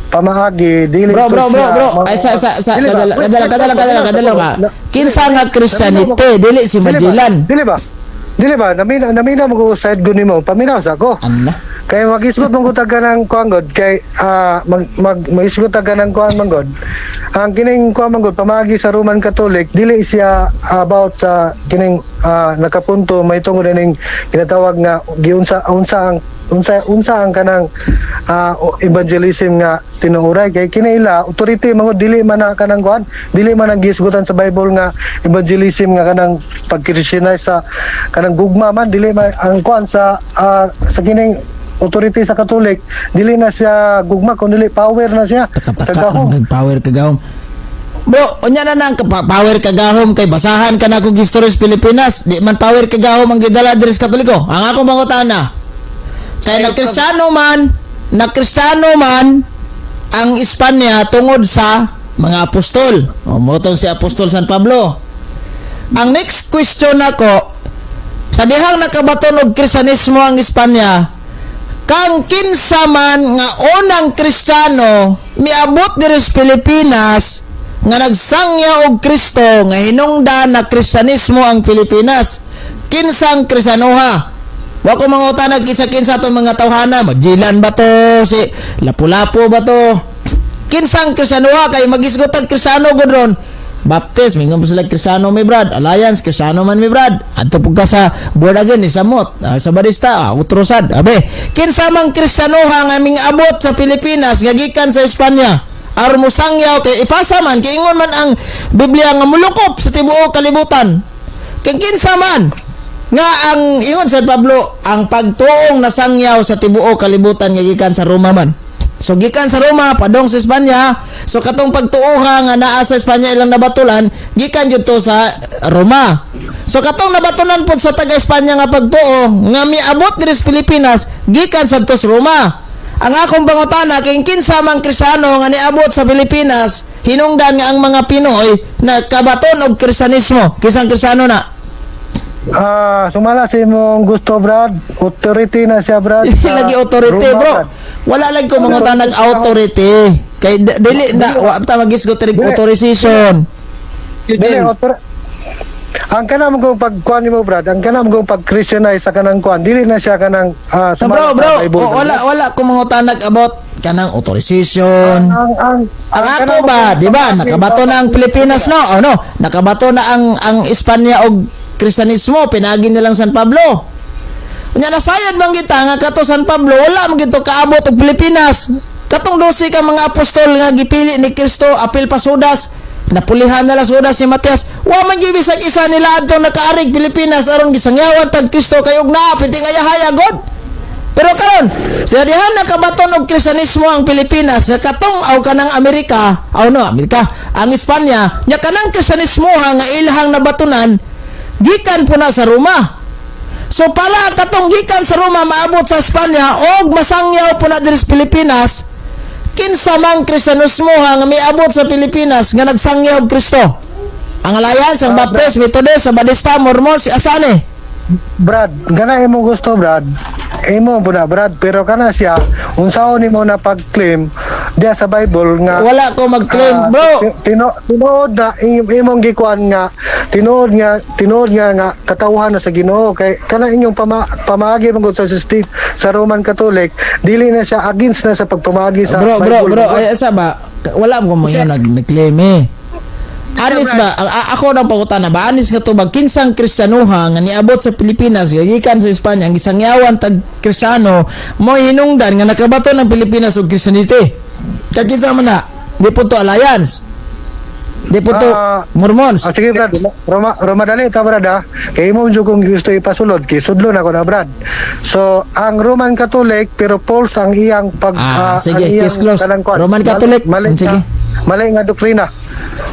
Speaker 2: pamaagi dili
Speaker 1: Bro,
Speaker 2: to
Speaker 1: bro, bro,
Speaker 2: siya
Speaker 1: bro. Ay, sa
Speaker 2: Dili ba?
Speaker 1: kadala,
Speaker 2: Wait,
Speaker 1: kadala,
Speaker 2: wait,
Speaker 1: kadala,
Speaker 2: wait,
Speaker 1: kadala,
Speaker 2: wait,
Speaker 1: kadala ba?
Speaker 2: wait.
Speaker 1: Kinsa nga Christianity, dili si
Speaker 2: Dili ba?
Speaker 1: Magellan.
Speaker 2: Dili ba? Dili ba? Namina mo ko side ko nimo. Paminaw sa ako.
Speaker 1: Ano?
Speaker 2: Kay magisgot mong gutag ka ng kuan god kay mag mag magisgot ka ng kuan man god. Ang kining kuan man god pamaagi sa Roman Catholic, dili siya about sa kining nakapunto may tungod ining ginatawag nga giunsa unsa ang unsa unsa ang kanang evangelism nga tinuuray, kay kinaila authority man gud, dili man na kanang kuan, dili man ang gisgutan sa Bible nga evangelism nga kanang pag-Christianize sa kanang gugma man. Dili man ang kuan sa kining authority sa Catholic, dili na siya gugma kun dili power na siya.
Speaker 1: Taka-taka
Speaker 2: Kagahom.
Speaker 1: ang power kagahom. Bro, unya na nang power kagahom kay basahan ka na kog history sa Pilipinas, di man power kagahom ang gidala diri sa Katoliko. Ang akong pangutana, kay nagkristiyano man ang Espanya tungod sa mga apostol. O motong si Apostol San Pablo. Ang next question nako, sa dihang nakabaton og Kristiyanismo ang Espanya, kang kinsa man nga unang Kristiyano miabot diri sa Pilipinas nga nagsangya og Kristo nga hinungdan na Kristiyanismo ang Pilipinas? Kinsang Kristiyanoha? Wa ko mangutana kinsa-kinsa tong mga tawhana, Magellan ba to, si Lapu-Lapu ba to? Kinsang Kristiyanoha? Kay magisgot ang Kristiyano gud ron. Baptist, mingon po sila Kristiyano mi, Brad. Alliance, Kristiyano man mi, Brad. Adto pud ka sa born again ni Samot, sa Barista, utro sad. Abe, kinsa mang Kristiyanoha nga ming abot sa Pilipinas nga gikan sa Espanya aron mosangyaw? Kay ipasa man, kay ingon man ang Biblia nga mulukop sa tibuok kalibutan. Kay kinsa man nga ang ingon San Pablo, ang pagtuong nasangyaw sa tibuok kalibutan nga gikan sa Roma man. So gikan sa Roma padong sa Espanya. So katong pagtuoha nga naa sa Espanya ilang nabatulan, gikan jud to sa Roma. So katong nabatulan pod sa taga Espanya nga pagtuo nga miabot diri sa Pilipinas, gikan sad to sa Roma. Ang akong pangutana, kay kinsa mang Kristiyano nga niabot sa Pilipinas hinungdan nga ang mga Pinoy nakabaton og Kristiyanismo? Kinsang Kristiyano na?
Speaker 2: Ah, sumala sa imong gusto, Brad. Authority na siya, Brad,
Speaker 1: Dili
Speaker 2: sa
Speaker 1: lagi authority,
Speaker 2: Roma,
Speaker 1: bro.
Speaker 2: Brad.
Speaker 1: Wala lagi ko mangutanag authority. Kay dili na wa ta magisgot rig authorization.
Speaker 2: Dili ang kanang mong pagkuan nimo, Brad, ang kanang mong pag-Christianize sa kanang kuan, dili na siya kanang
Speaker 1: So, bro,
Speaker 2: sumala
Speaker 1: bro,
Speaker 2: sa Bible.
Speaker 1: o, wala wala ko mangutanag about kanang authorization.
Speaker 2: Ang
Speaker 1: Ang ako
Speaker 2: kanang
Speaker 1: ba,
Speaker 2: mong
Speaker 1: di ba,
Speaker 2: pag-
Speaker 1: nakabato na ang Pilipinas, no? O no, nakabato na ang Espanya og Kristiyanismo pinagi nilang San Pablo. Unya nasayod man kita nga kato San Pablo wala man gito kaabot og Pilipinas. Katong 12 ka mga apostol nga gipili ni Kristo, apil pa Judas, napulihan na lang Judas, si Matias. Wa man gyud bisag isa nila adtong nakaarig Pilipinas aron gisangyawan tag Kristo kay og naa piti nga yahaya god. Pero karon, sa diha nakabaton og Kristiyanismo ang Pilipinas, sa katong aw kanang Amerika, aw no, Amerika, ang Espanya, nya kanang Kristiyanismo ha nga ilahang nabatunan gikan po na sa Roma. So para katong gikan sa Roma maabot sa Espanya og masangyaw po na diri sa Pilipinas, Kinsa mang Kristiyanismo ha nga miabot sa Pilipinas nga nagsangyaw og Kristo? Ang Alliance, ang Baptist, Methodist, Sabadista, Mormon, si asa ni?
Speaker 2: Brad, gana imong gusto, Brad. Imo po na, Brad, pero kana siya unsaon nimo na pag-claim diya sa Bible nga
Speaker 1: Wala ko mag-claim, bro.
Speaker 2: Tinuod na imong gikuan nga tinuod nga nga katawhan na sa Ginoo kay kana inyong pamaagi man gud sa system sa Roman Catholic, dili na siya, against na sa pagpamaagi sa
Speaker 1: Bro, bro,
Speaker 2: Bible.
Speaker 1: bro, ay, asa ba? Wala mo mo yun nag-claim eh. Anis ba, ako nang pangutana ba, anis nga tubag, kinsang Kristiyanuha nga niabot sa Pilipinas, gikan sa Espanya, ang gisangyawan tag Kristiyano, mo hinungdan nga nakabato ng Pilipinas og Christianity? Kag kinsa man na? Di po to Alliance. Di po to Mormons.
Speaker 2: Ah, sige, Brad, Roma, Roma dali ta, Brad, ah. Kay imo jud kung gusto ipasulod kay sudlo na ko na, Brad. So ang Roman Catholic, pero false ang iyang pag
Speaker 1: Ah, sige,
Speaker 2: ang iyang
Speaker 1: case closed.
Speaker 2: kanang kuan.
Speaker 1: Roman Catholic.
Speaker 2: Mali,
Speaker 1: Sige.
Speaker 2: mali nga doktrina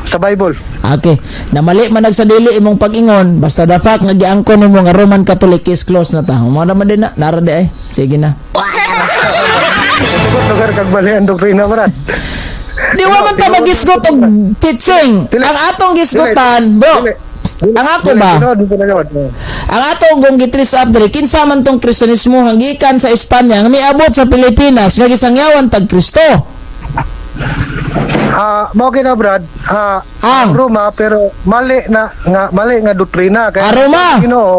Speaker 2: sa Bible.
Speaker 1: Okay. Na mali man nagsadili imong pag-ingon, basta dapat nga giangkon nimo nga Roman Catholic, case closed na ta. Mo naman din na, nara di ay. Sige na.
Speaker 2: Tugot lugar kag mali ang doktrina, Brad.
Speaker 1: Di wa man ta magisgot og teaching.
Speaker 2: Dili.
Speaker 1: Ang atong gisgutan, bro.
Speaker 2: Dili. Dili.
Speaker 1: Ang ako
Speaker 2: Dili,
Speaker 1: ba?
Speaker 2: tinuod mo na gawad.
Speaker 1: Ang ato kung gi-trace up diri, kinsa man tong Kristiyanismo gikan sa Espanya nga miabot sa Pilipinas nga gisangyawan tag Kristo?
Speaker 2: Ah, mao kina, Brad. Ah,
Speaker 1: Ang?
Speaker 2: Roma, pero mali na nga mali nga doktrina kay
Speaker 1: Ah, Roma.
Speaker 2: Ginoo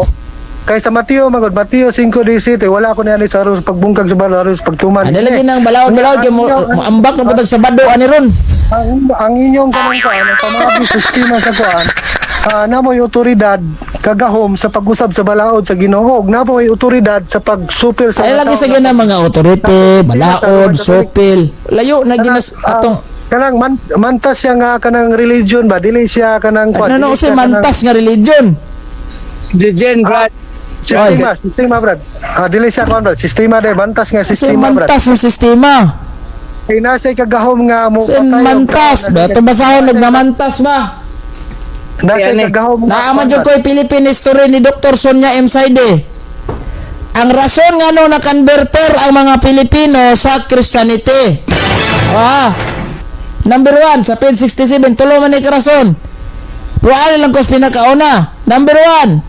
Speaker 2: kay sa Mateo magod Mateo 5:17, wala ko niya sa aros pagbungkag sa balo aros pagtuman.
Speaker 1: Ano lagi nang balaod-balaod kay mo ambak na putag Sabado ani ron.
Speaker 2: Ang inyong kanang kuan, ang pamaagi sistema sa kuan, namoy otoridad kagahom sa pag-usab sa balaod sa Ginoo ug namoy otoridad sa pagsupil sa
Speaker 1: Ay
Speaker 2: mga
Speaker 1: lagi
Speaker 2: tao
Speaker 1: sa gina mga authority, balaod, sopil. Layo na ginas atong
Speaker 2: kanang mantas siya nga kanang religion ba, dili siya kanang kuan,
Speaker 1: ano no
Speaker 2: dili
Speaker 1: usay
Speaker 2: siya kanang-
Speaker 1: mantas nga religion.
Speaker 4: Jen, Brad.
Speaker 2: Sistema, sistema, Brad. Ah, dili siya kuan, Brad, sistema de mantas nga
Speaker 1: Usay
Speaker 2: sistema, Brad.
Speaker 1: mantas nga sistema.
Speaker 2: Kay nasa kagahom nga mo
Speaker 1: Usay
Speaker 2: patay og
Speaker 1: mantas
Speaker 2: tao,
Speaker 1: ba to basahon nagnamantas ba?
Speaker 2: nasa
Speaker 4: Yan eh.
Speaker 2: kagahom nga
Speaker 1: Naaman jud
Speaker 2: kuan,
Speaker 1: ko'y Philippine history ni Dr. Sonia M. Saide. Ang rason nga no na-converter ang mga Pilipino sa Christianity. Ah. Number 1, sa page 67, tulo man ni karason. Pero ano lang kos pinakauna. Number 1,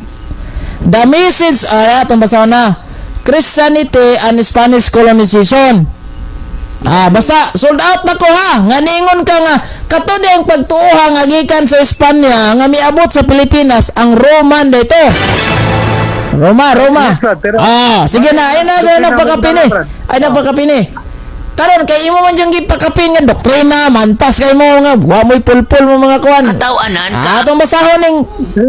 Speaker 1: the message, ah, itong basahon na. Christianity and Spanish colonization. Ah, basta sold out na ko ha. Nga ningon ka nga kato di ang pagtuoha nga gikan sa Espanya nga miabot sa Pilipinas ang Roman dito. Roma, Roma.
Speaker 2: Yes, Brad, pero-
Speaker 1: Ah, sige na, ay na ay nagpakapini. Ay nagpakapini. Karon kay imo man jung gipakapin nga doktrina, mantas kay mo nga wa mo'y pulpul mo mga kuan.
Speaker 5: Katawanan ka.
Speaker 1: Ah, atong basahon ning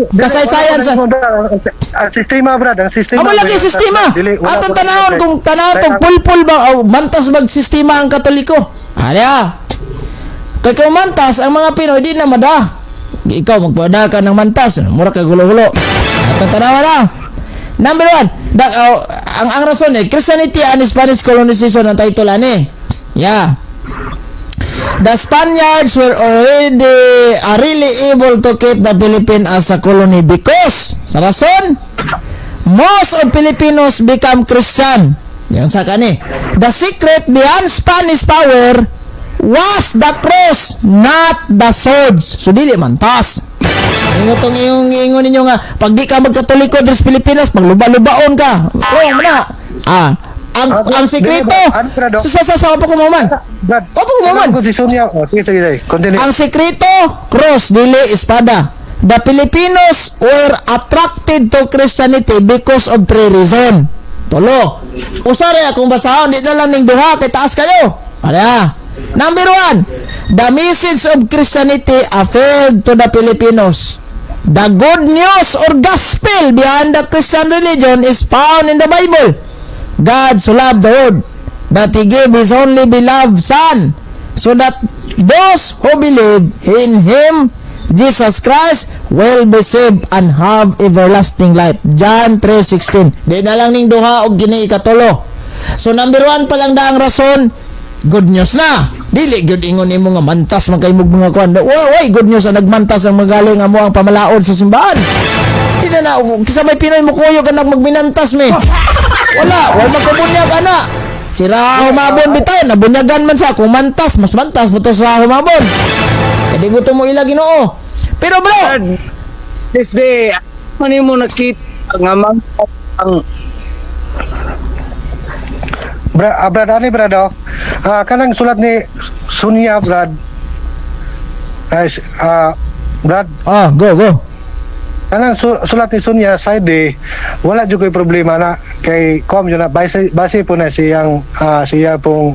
Speaker 1: kasaysayan sa
Speaker 2: Ang sistema, Brad, ang sistema.
Speaker 1: Amo lagi sistema.
Speaker 2: Dili, wala
Speaker 1: Atong
Speaker 2: ko-
Speaker 1: tanawon kung tanawon tong pulpul ba o mantas bag sistema ang Katoliko. Arya. Kay kung mantas ang mga Pinoy di na mada. Ikaw magpada ka ng mantas, mura ka gulo-gulo. Atong tanawan na. Number 1, oh, ang rason eh, Christianity and Spanish colonization ang title ani. Yeah. The Spaniards were already really able to keep the Philippines as a colony because sa rason most of Filipinos become Christian. Yan sa kani. The secret behind Spanish power was the cross, not the swords. So dili man tas. Ingon tong ingon ingon ninyo nga pag di ka magkatoliko diri sa Pilipinas, magluba-lubaon ka. Wrong man na. Ah, ang
Speaker 2: Ah,
Speaker 1: ang sekreto.
Speaker 2: dili ba? Ano, Brad, oh?
Speaker 1: Sa opo ko man.
Speaker 2: Brad,
Speaker 1: Opo ko man.
Speaker 2: kung si Sonia, oh, sige, sige, sige. Continue.
Speaker 1: Ang sekreto, cross, dili espada. The Filipinos were attracted to Christianity because of three reason. Tulo. Usare akong basahon, di na lang ning duha kay taas kayo. Ara. Number 1, the message of Christianity appealed to the Filipinos. The good news or gospel behind the Christian religion is found in the Bible. God so loved the world that He gave His only beloved Son, so that those who believe in Him, Jesus Christ, will be saved and have everlasting life. John 3:16. Di na lang ning duha og gini ikatulo. So number 1 pa lang da ang rason, good news na. Dili gyud ingon nimo nga mantas man kay mog mga kuan. Wa way good news ang nagmantas ang magaling amo ang pamalaod sa simbahan. Di na na kisa may Pinoy mo kuyog ka nag magminantas me. Wala, wala magkabunyag ana. Si Raha Humabon bitaw nabunyagan man siya kung mantas, mas mantas mo to sa Humabon. Kaya di mo ila Ginoo. Pero bro,
Speaker 4: Brad, this day, ano mo nakita nga mang ang
Speaker 2: Brad, ani Brad, oh. Kanang sulat ni Sonia, Brad. Ay, Brad,
Speaker 1: ah, go go.
Speaker 2: Kanang sulat ni Sonia side eh, wala jud koy problema na kay kom yun na base, base po na siyang siya pong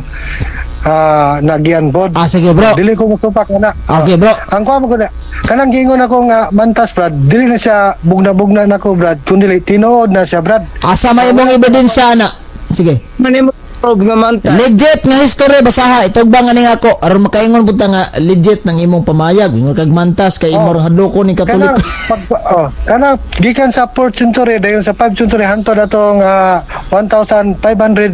Speaker 2: nagyan pod.
Speaker 1: Ah, sige bro.
Speaker 2: Dili ko musupak na.
Speaker 1: Okay bro.
Speaker 2: Ang kuha mo ko na, kanang giingon ako nga mantas, Brad, dili na siya bugna-bugna nako, Brad, kundi tinuod na siya, Brad.
Speaker 1: Asa may imong ebidensya na? Sige.
Speaker 4: ano mo prove nga mantas?
Speaker 1: Legit nga history basaha itugbang ani nga ako aron makaingon pud ta nga legit ng imong pamayag ingon kag mantas kay imo oh, hadloko ni
Speaker 2: Kanang
Speaker 1: Katoliko.
Speaker 2: pag oh, kanang gikan sa 4th century dayon sa 5th century hantod atong 1500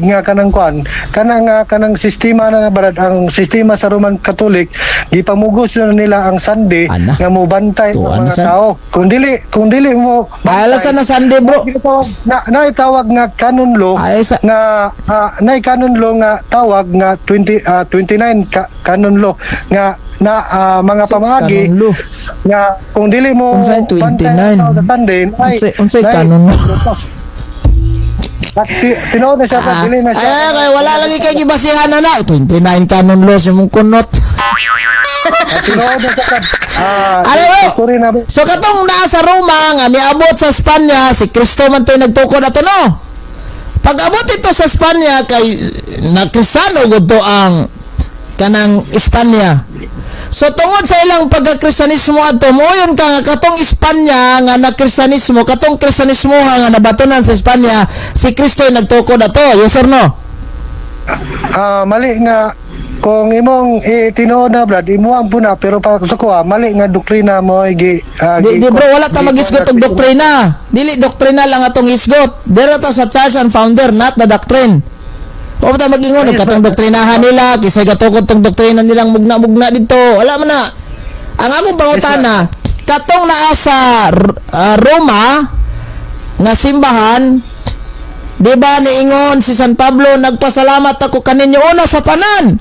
Speaker 2: nga kanang kuan, kanang kanang sistema na nga, Brad, ang sistema sa Roman Catholic gipamugos na nila ang Sunday
Speaker 1: Ana.
Speaker 2: nga mobantay
Speaker 1: Tuwa
Speaker 2: ang
Speaker 1: na
Speaker 2: mga
Speaker 1: sad.
Speaker 2: tao. Kung dili mo
Speaker 1: Bahala sa na Sunday, bro.
Speaker 2: ginatawag na naitawag nga canon law
Speaker 1: Ay,
Speaker 2: nga na canon law nga tawag nga 20 29 canon law nga na mga pamaagi
Speaker 1: Canon law.
Speaker 2: nga kung dili mo
Speaker 1: Unsay
Speaker 2: bantay ang
Speaker 1: 29?
Speaker 2: tao sa Sunday ay
Speaker 1: Unsay canon law?
Speaker 2: At tinuod na siya, dili na siya.
Speaker 1: Ay, ay, wala lagi kay gibasihan na na. 29 canon laws imong kunot.
Speaker 2: At tinuod na siya.
Speaker 1: Ano, bro?
Speaker 2: Sorry na.
Speaker 1: So katong naa sa Roma nga miabot sa Espanya, si Kristo man to'y nagtukod ato, no. Pag abot ito sa Espanya kay na Kristiyano gud to ang kanang Espanya. So tungod sa ilang pagkakristianismo adto, moyon ka nga katong Espanya nga nakristianismo, katong kristianismo nga nabatonan sa Espanya, si Kristo ay nagtukod ato. Yes or no?
Speaker 2: Mali nga kung imong tinuod na, Brad, imuha po na, pero para sa kuha mali nga doktrina mo gi
Speaker 1: Di, di bro, wala ta magisgot og doktrina. Dili doktrina lang atong isgot. Dira ta sa church and founder, not the doctrine. O ta magingon og katong doktrinahan nila, kisay gatukod tong doktrina nilang mugna-mugna dito. Wala man na. Ang akong pangutana, katong naa sa Roma nga simbahan, di ba niingon si San Pablo, "Nagpasalamat ako kaninyo una sa tanan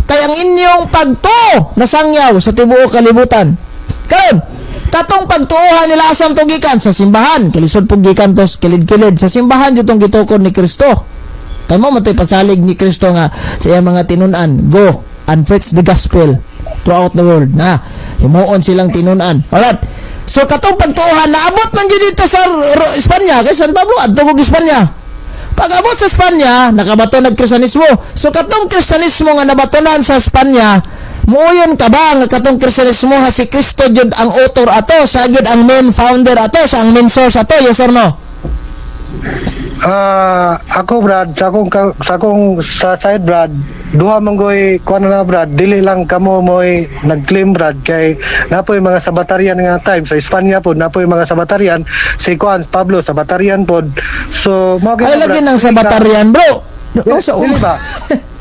Speaker 1: kay ang inyong pagtuo nasangyaw sa tibuok kalibutan." Karon, katong pagtuohan nila asam to gikan sa simbahan, kilisod pug gikan tos kilid-kilid sa simbahan jud tong gitukod ni Kristo. Kay mo matoy pasalig ni Kristo nga sa iyang mga tinun-an, "Go and preach the gospel throughout the world," na himuon silang tinun-an. Alright. So katong pagtuohan naabot man jud dito sa Espanya kay San Pablo adto kog Espanya. Pag abot sa Espanya, nakabato nagkristianismo. So katong kristianismo nga nabatonan sa Espanya, muoyon ka ba nga katong kristianismo ha si Kristo jud ang author ato, siya jud ang main founder ato, siya ang main source ato, yes or no?
Speaker 2: Ako, Brad, sa akong sa side, Brad, duha man goy kuan na, Brad, dili lang kamo mo'y nag-claim, Brad, kay napoy mga Sabatarian nga time sa Espanya pod, napoy mga Sabatarian si kuan Pablo Sabatarian pod. So mo
Speaker 1: Ay lagi ng Sabatarian, bro. No, sa
Speaker 2: Dili ba?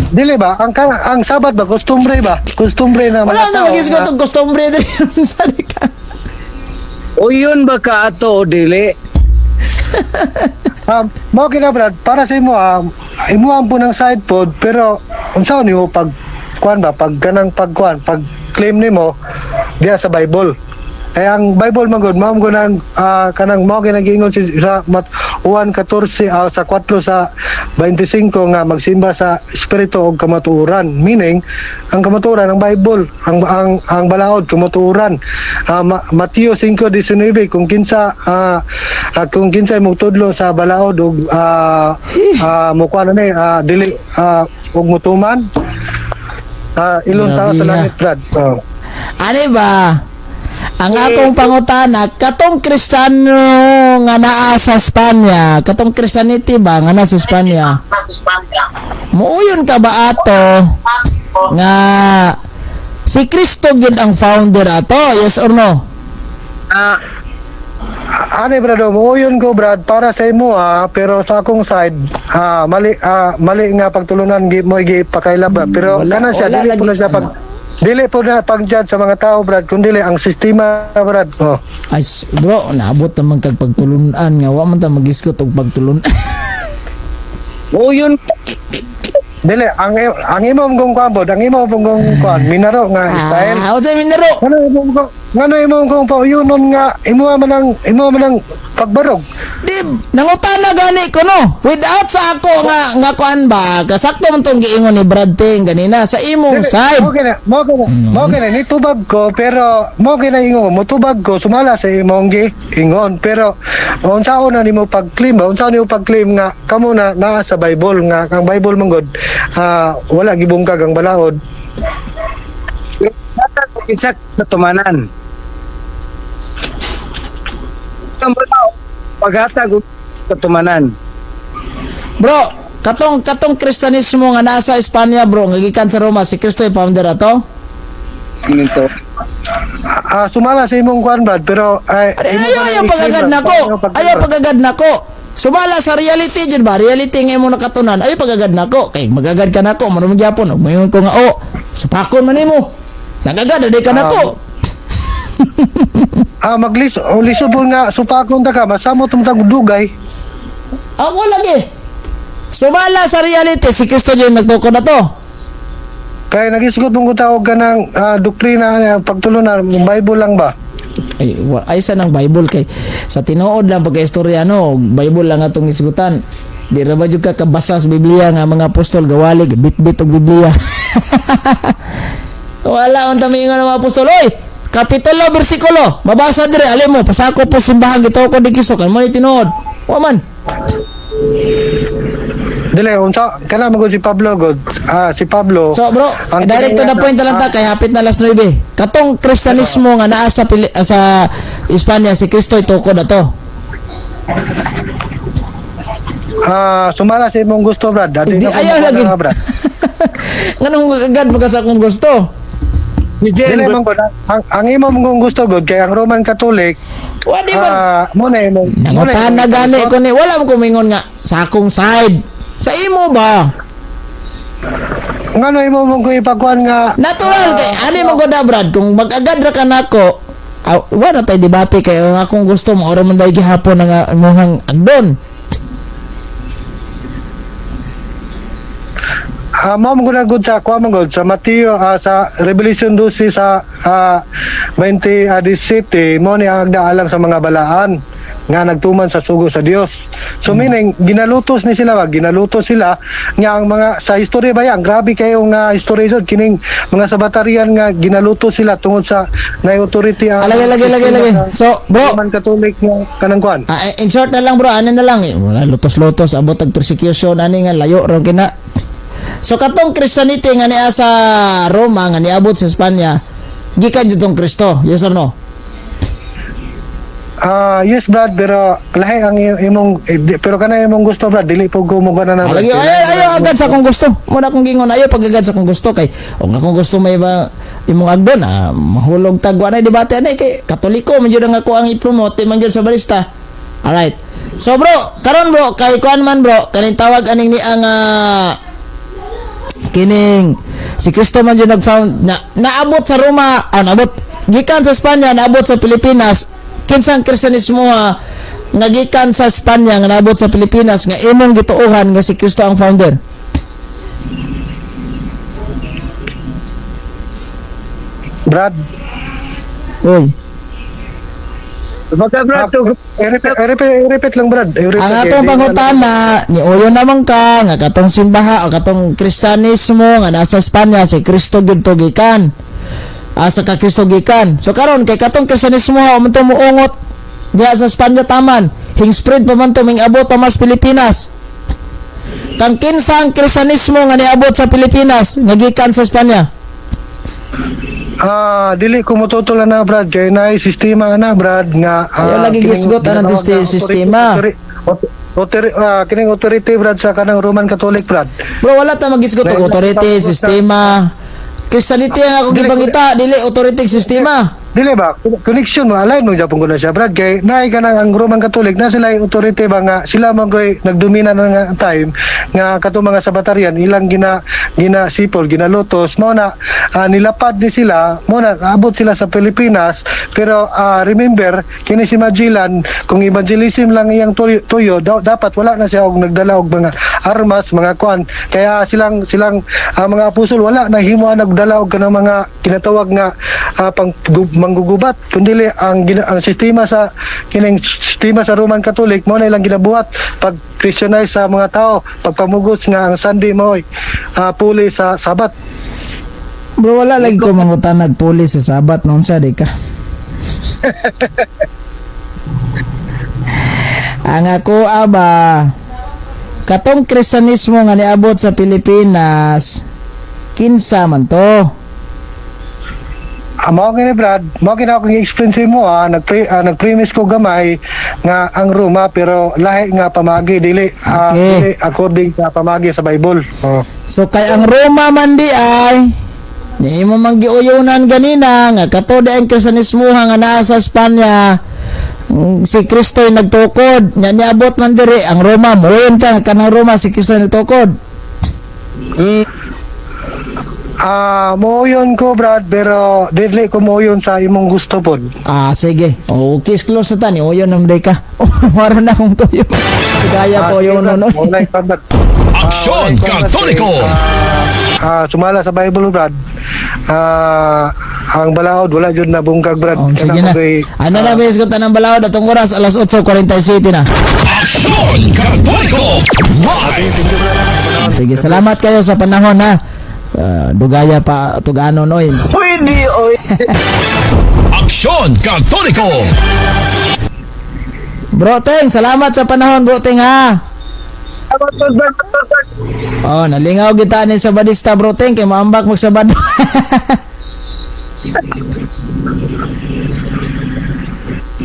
Speaker 2: Dili ba? Ang Sabat ba kostumbre ba? Kostumbre na mga
Speaker 1: Wala na
Speaker 2: tao
Speaker 1: mag-isgot
Speaker 2: nga-
Speaker 1: og kostumbre diri sa ka.
Speaker 4: O yun ba ka ato o dili?
Speaker 2: Mao kina, Brad, para sa imo imo ang po ng side pod, pero unsa nimo pag kuan ba, pag kanang pag kuan, pag claim nimo diya sa Bible? Kaya ang Bible man gud mao man nang kanang mao ginagingon si sa Mat 1:14 sa 4 sa 25 nga magsimba sa espiritu og kamatuoran, meaning ang kamatuoran ang Bible, ang balaod kamatuoran. Mateo 5:19, kung kinsa imong tudlo sa balaod og mukuha na ni dili og mutuman ilon tao sa
Speaker 1: Grabe,
Speaker 2: langit, Brad. Oh.
Speaker 1: Ano ba? Ang akong pangutana, katong Kristiyano nga naa sa Espanya, katong Christianity ba nga naa sa Espanya? Muuyon ka ba ato nga si Kristo gyud ang founder ato, yes or no?
Speaker 2: Ani, Brad, oh, muuyon ko, Brad, para sa imo pero sa akong side mali mali nga pagtulunan gi mo gi pakaila ba, pero
Speaker 1: Wala-
Speaker 2: kana siya
Speaker 1: wala
Speaker 2: dili po
Speaker 1: lagi-
Speaker 2: na siya pag dili po na pag-judge sa mga tao, Brad, kundi ang sistema, Brad, oh.
Speaker 1: Ay, bro, naabot naman kag pagtulunan nga wa man ta magisgot og pagtulunan.
Speaker 4: O yun.
Speaker 2: Dili, ang imo mong kuan bod, ang imo mong kuan, minaro nga style.
Speaker 1: Ah, unsa minaro?
Speaker 2: Ngano imo kong pauyunon nga imo man ang pagbarog.
Speaker 1: Di nangutana gani ko, no. Without sa ako nga nga kuan ba, kasakto man tong giingon ni Brad Ting ganina sa imong side.
Speaker 2: Mo kina, mo kina, mo kina ni tubag ko, pero mo kina ingon mo tubag ko sumala sa imong gi ingon, pero unsaon na nimo pag-claim ba, unsaon nimo pag-claim nga kamo na naa sa Bible, nga ang Bible man gud, wala gibungkag ang balaod?
Speaker 4: Hatag og kinsa katumanan. Ang balaod, paghatag og katumanan.
Speaker 1: Bro, katong katong Kristanismo nga nasa Espanya, bro, nga gikan sa Roma, si Kristo yung founder ato.
Speaker 4: Nito.
Speaker 2: Sumala sa imong kuan, Brad, pero ay
Speaker 1: Ay,
Speaker 2: imo
Speaker 1: ayaw,
Speaker 2: pa
Speaker 1: ayaw
Speaker 2: nang
Speaker 1: pagagad
Speaker 2: i-claim,
Speaker 1: nako.
Speaker 2: Brad. Ayaw
Speaker 1: Ayaw pagagad nako. Sumala sa reality jud ba? Reality nga imo nakatunan. Ayaw pagagad nako. Kay magagad ka nako, mano man gyapon. Ug moingon ko nga oh, supakon man nimo. Nagagad di ka nako.
Speaker 2: Maglis o lisod nga supakon ta ka, masamot mo tag dugay.
Speaker 1: Ako lagi. Sumala sa reality, si Kristo jud nagtukod na to.
Speaker 2: Kaya nagisgot mong tawag ka ng doktrina pagtulunan Bible lang ba?
Speaker 1: Ay, ay sa nang Bible, kay sa tinuod lang pagka-istorya, no, Bible lang atong isgutan. Di ra ba jud ka kabasa sa Biblia nga mga apostol gawali bitbit og Biblia? Wala man ta miingon ng mga apostol, "Oy, kapitulo, bersikulo, mabasa dire, alim mo, pasako po simbahan gitukod ni Kristo," kay mo ni tinuod. Wa man.
Speaker 2: Dili, unsa kana man gud si Pablo god. Si Pablo.
Speaker 1: So bro,
Speaker 2: Ang
Speaker 1: direct to the point na lang ta kay hapit na alas 9. Katong Kristanismo nga naa sa sa Espanya, si Kristo itukod na to.
Speaker 2: Sumala sa imong gusto, Brad. Dati
Speaker 1: Hindi,
Speaker 2: na ko
Speaker 1: ayaw lagi.
Speaker 2: nga, Brad.
Speaker 1: Nganong agad pa ka sa akong gusto?
Speaker 4: Si Jen,
Speaker 2: Dili man gud ang imo mong gusto god kay ang Roman Catholic.
Speaker 1: Wa di ba?
Speaker 2: Mo na imong mo na
Speaker 1: Nangutana
Speaker 2: imong-
Speaker 1: gani ko ni, wala mo kumingon nga sa akong side. Sa imo ba?
Speaker 2: Ngano imo mong ko ipagkuan nga?
Speaker 1: Natural kay ani mo gud, Brad, kung mag-agad ra ka nako, wala tay debate kay ang akong gusto mo ora man dai gihapon ang imong agdon.
Speaker 2: Mao man gud na gud sa kuan man gud sa Mateo, sa Revelation 12 sa 20 17, mo ni ang alang sa mga balaan nga nagtuman sa sugo sa Dios. So meaning ginalutos ni sila ba, ginalutos sila nga ang mga sa istorya ba yan, grabe kayo nga istorya jud kining mga Sabatarian nga ginalutos sila tungod sa na authority ang
Speaker 1: Alagi, lagi, lagi, lagi. So, bro,
Speaker 2: Roman Catholic nga kanang kuan.
Speaker 1: In short na lang, bro, ano na lang eh. Wala lutos-lutos abot og persecution ani nga layo ra kina. So katong Christianity nga niya sa Roma nga niabot sa Espanya gikan jud tong Kristo. Yes or no?
Speaker 2: Yes, Brad, pero lahi ang imong pero kana imong gusto, Brad, dili po ko mo na na.
Speaker 1: Lagi,
Speaker 2: Brad.
Speaker 1: ayaw, ayaw agad sa akong gusto. Muna akong gingon, ayaw pag agad sa akong gusto kay og akong gusto may ba imong agdon, mahulog tagwa na debate ani kay Katoliko man jud ang ako ang i-promote man jud sa barista. Alright. So bro, karon bro, kay kuan man bro, kaning tawag aning ni ang kining si Kristo man jud nag-found na naabot sa Roma, naabot gikan sa Espanya, naabot sa Pilipinas. Kinsang Kristanismo ha, nga gikan sa Espanya nga naabot sa Pilipinas nga imong gituohan nga si Kristo ang founder?
Speaker 2: Brad,
Speaker 1: Uy.
Speaker 4: Baka Brad,
Speaker 2: i-repeat, i-repeat, i-repeat lang, Brad. I-repeat,
Speaker 1: Ang atong pangutana, ni uyo naman ka nga katong simbaha o katong Kristanismo nga nasa Espanya, si Kristo gid to gikan. Asa ka Kristo gikan. So karon kay katong Kristanismo ha man to muungot diha sa Espanya taman, hing spread pa man to ming abot pa mas Pilipinas. Kang kinsa ang Kristanismo nga niabot sa Pilipinas nga gikan sa Espanya?
Speaker 2: Dili ko motutol na, Brad, kay naay sistema na, Brad, nga
Speaker 1: Ayaw lagi gisgot anang
Speaker 2: ginatawag na
Speaker 1: sistema.
Speaker 2: Authority, kining authority, Brad, sa kanang Roman Catholic, Brad.
Speaker 1: Bro, wala ta magisgot og authority, sistema. Christianity ang ako gipangita, dili authority sistema.
Speaker 2: Dili ba? Connection mo, align mo japon ko na siya, Brad, kay naay kanang ang Roman Catholic na sila yung authority ba nga sila man koy nagdomina na nga time nga katong mga Sabatarian ilang gina gina sipol, ginalutos mo na, nilapad ni sila mo na abot sila sa Pilipinas. Pero remember kini si Magellan, kung evangelism lang iyang tuyo, dapat wala na siya og nagdala og mga armas, mga kuan. Kaya silang silang ang mga apostol wala nahimo ang nagdala og kanang mga kinatawag nga pang manggugubat, kundi ang sistema sa kining sistema sa Roman Catholic mo na ilang ginabuhat pag Christianize sa mga tao, pagpamugos nga ang Sunday mo puli sa Sabat.
Speaker 1: Bro, wala lagi ko mangutan nagpuli sa Sabat noon sa di ka. Ang ako aba, katong Kristanismo nga niabot sa Pilipinas, kinsa man to?
Speaker 2: Mao kini, Brad, mao kini ako gi-explain sa imo, nagpremise ko gamay nga ang Roma, pero lahi nga pamagi, dili dili according sa pamagi sa Bible. Oh.
Speaker 1: So kay ang Roma man di ay ni imo man giuyunan ganina nga kato di ang Kristanismo nga naa sa Espanya, si Kristo'y nagtukod nga niabot man diri ang Roma, moyon ka kanang Roma si Kristo'y nagtukod.
Speaker 2: Moyon ko, Brad, pero dili ko moyon sa imong gusto pod.
Speaker 1: Ah, sige. Okay, close na tani. Uyon naman day ka. Wala na akong tuyo. Kaya po
Speaker 2: Sige,
Speaker 1: yun
Speaker 2: Brad.
Speaker 1: nun.
Speaker 2: Walay pa, Brad.
Speaker 3: Aksyon
Speaker 2: Walay pa, Brad,
Speaker 3: Katoliko!
Speaker 2: kay, sumala sa Bible, Brad. Ang balaod wala jud na bungkag, Brad.
Speaker 1: Oh, sige na.
Speaker 2: Kanang kay-
Speaker 1: Ano na, bes ko tanang balaod atong oras alas 8:47 na.
Speaker 3: Aksyon Katoliko! Live!
Speaker 1: Sige, salamat kayo sa panahon ha. Dugaya pa tugano noy.
Speaker 4: Pwede, oy.
Speaker 3: Aksyon Katoliko!
Speaker 1: Bro Teng, salamat sa panahon, Bro Teng, ha. Oh, nalingaw kita ni Sabadista, Bro Teng, kay maambak mag Sabado.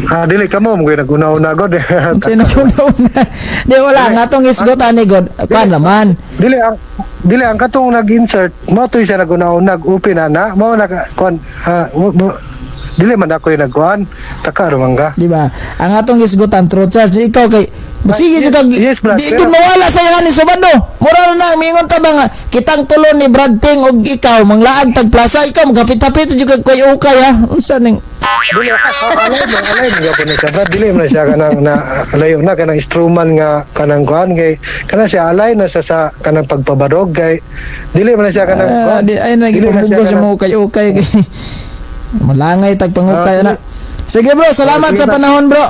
Speaker 2: Dili kamo mo naguna-una god.
Speaker 1: Sino una? Di wala nga tong isgot ani god. Kuan laman.
Speaker 2: Dili ang katong nag-insert mo to siya naguna-una open ana mo na kuan, dili man ako yung nagkuan taka ra ka.
Speaker 1: Di ba? Ang atong isgutan true charge ikaw kay sige jud kag
Speaker 2: Yes, Brad,
Speaker 1: di gud mawala sa iyo ni Sabado. Mura na mingon ta ba nga kitang tulo ni Brad Ting og ikaw manglaag tag plaza, ikaw magkapit-apit jud kag kuy ukay ha. Unsa ning
Speaker 2: Dili alay mo gyapon na siya, Brad. Dili man na siya kanang na layo na kanang instrument nga kanang kuan, kay kanang siya alay na siya sa kanang pagpabarog, kay dili man na siya kanang kuan.
Speaker 1: Di ay
Speaker 2: Dili na siya
Speaker 1: nagipamugos sa
Speaker 2: kanang-
Speaker 1: mga ukay-ukay kay malangay tag pangukay na. Sige bro, salamat
Speaker 2: Sige,
Speaker 1: sa
Speaker 2: Brad.
Speaker 1: panahon, bro.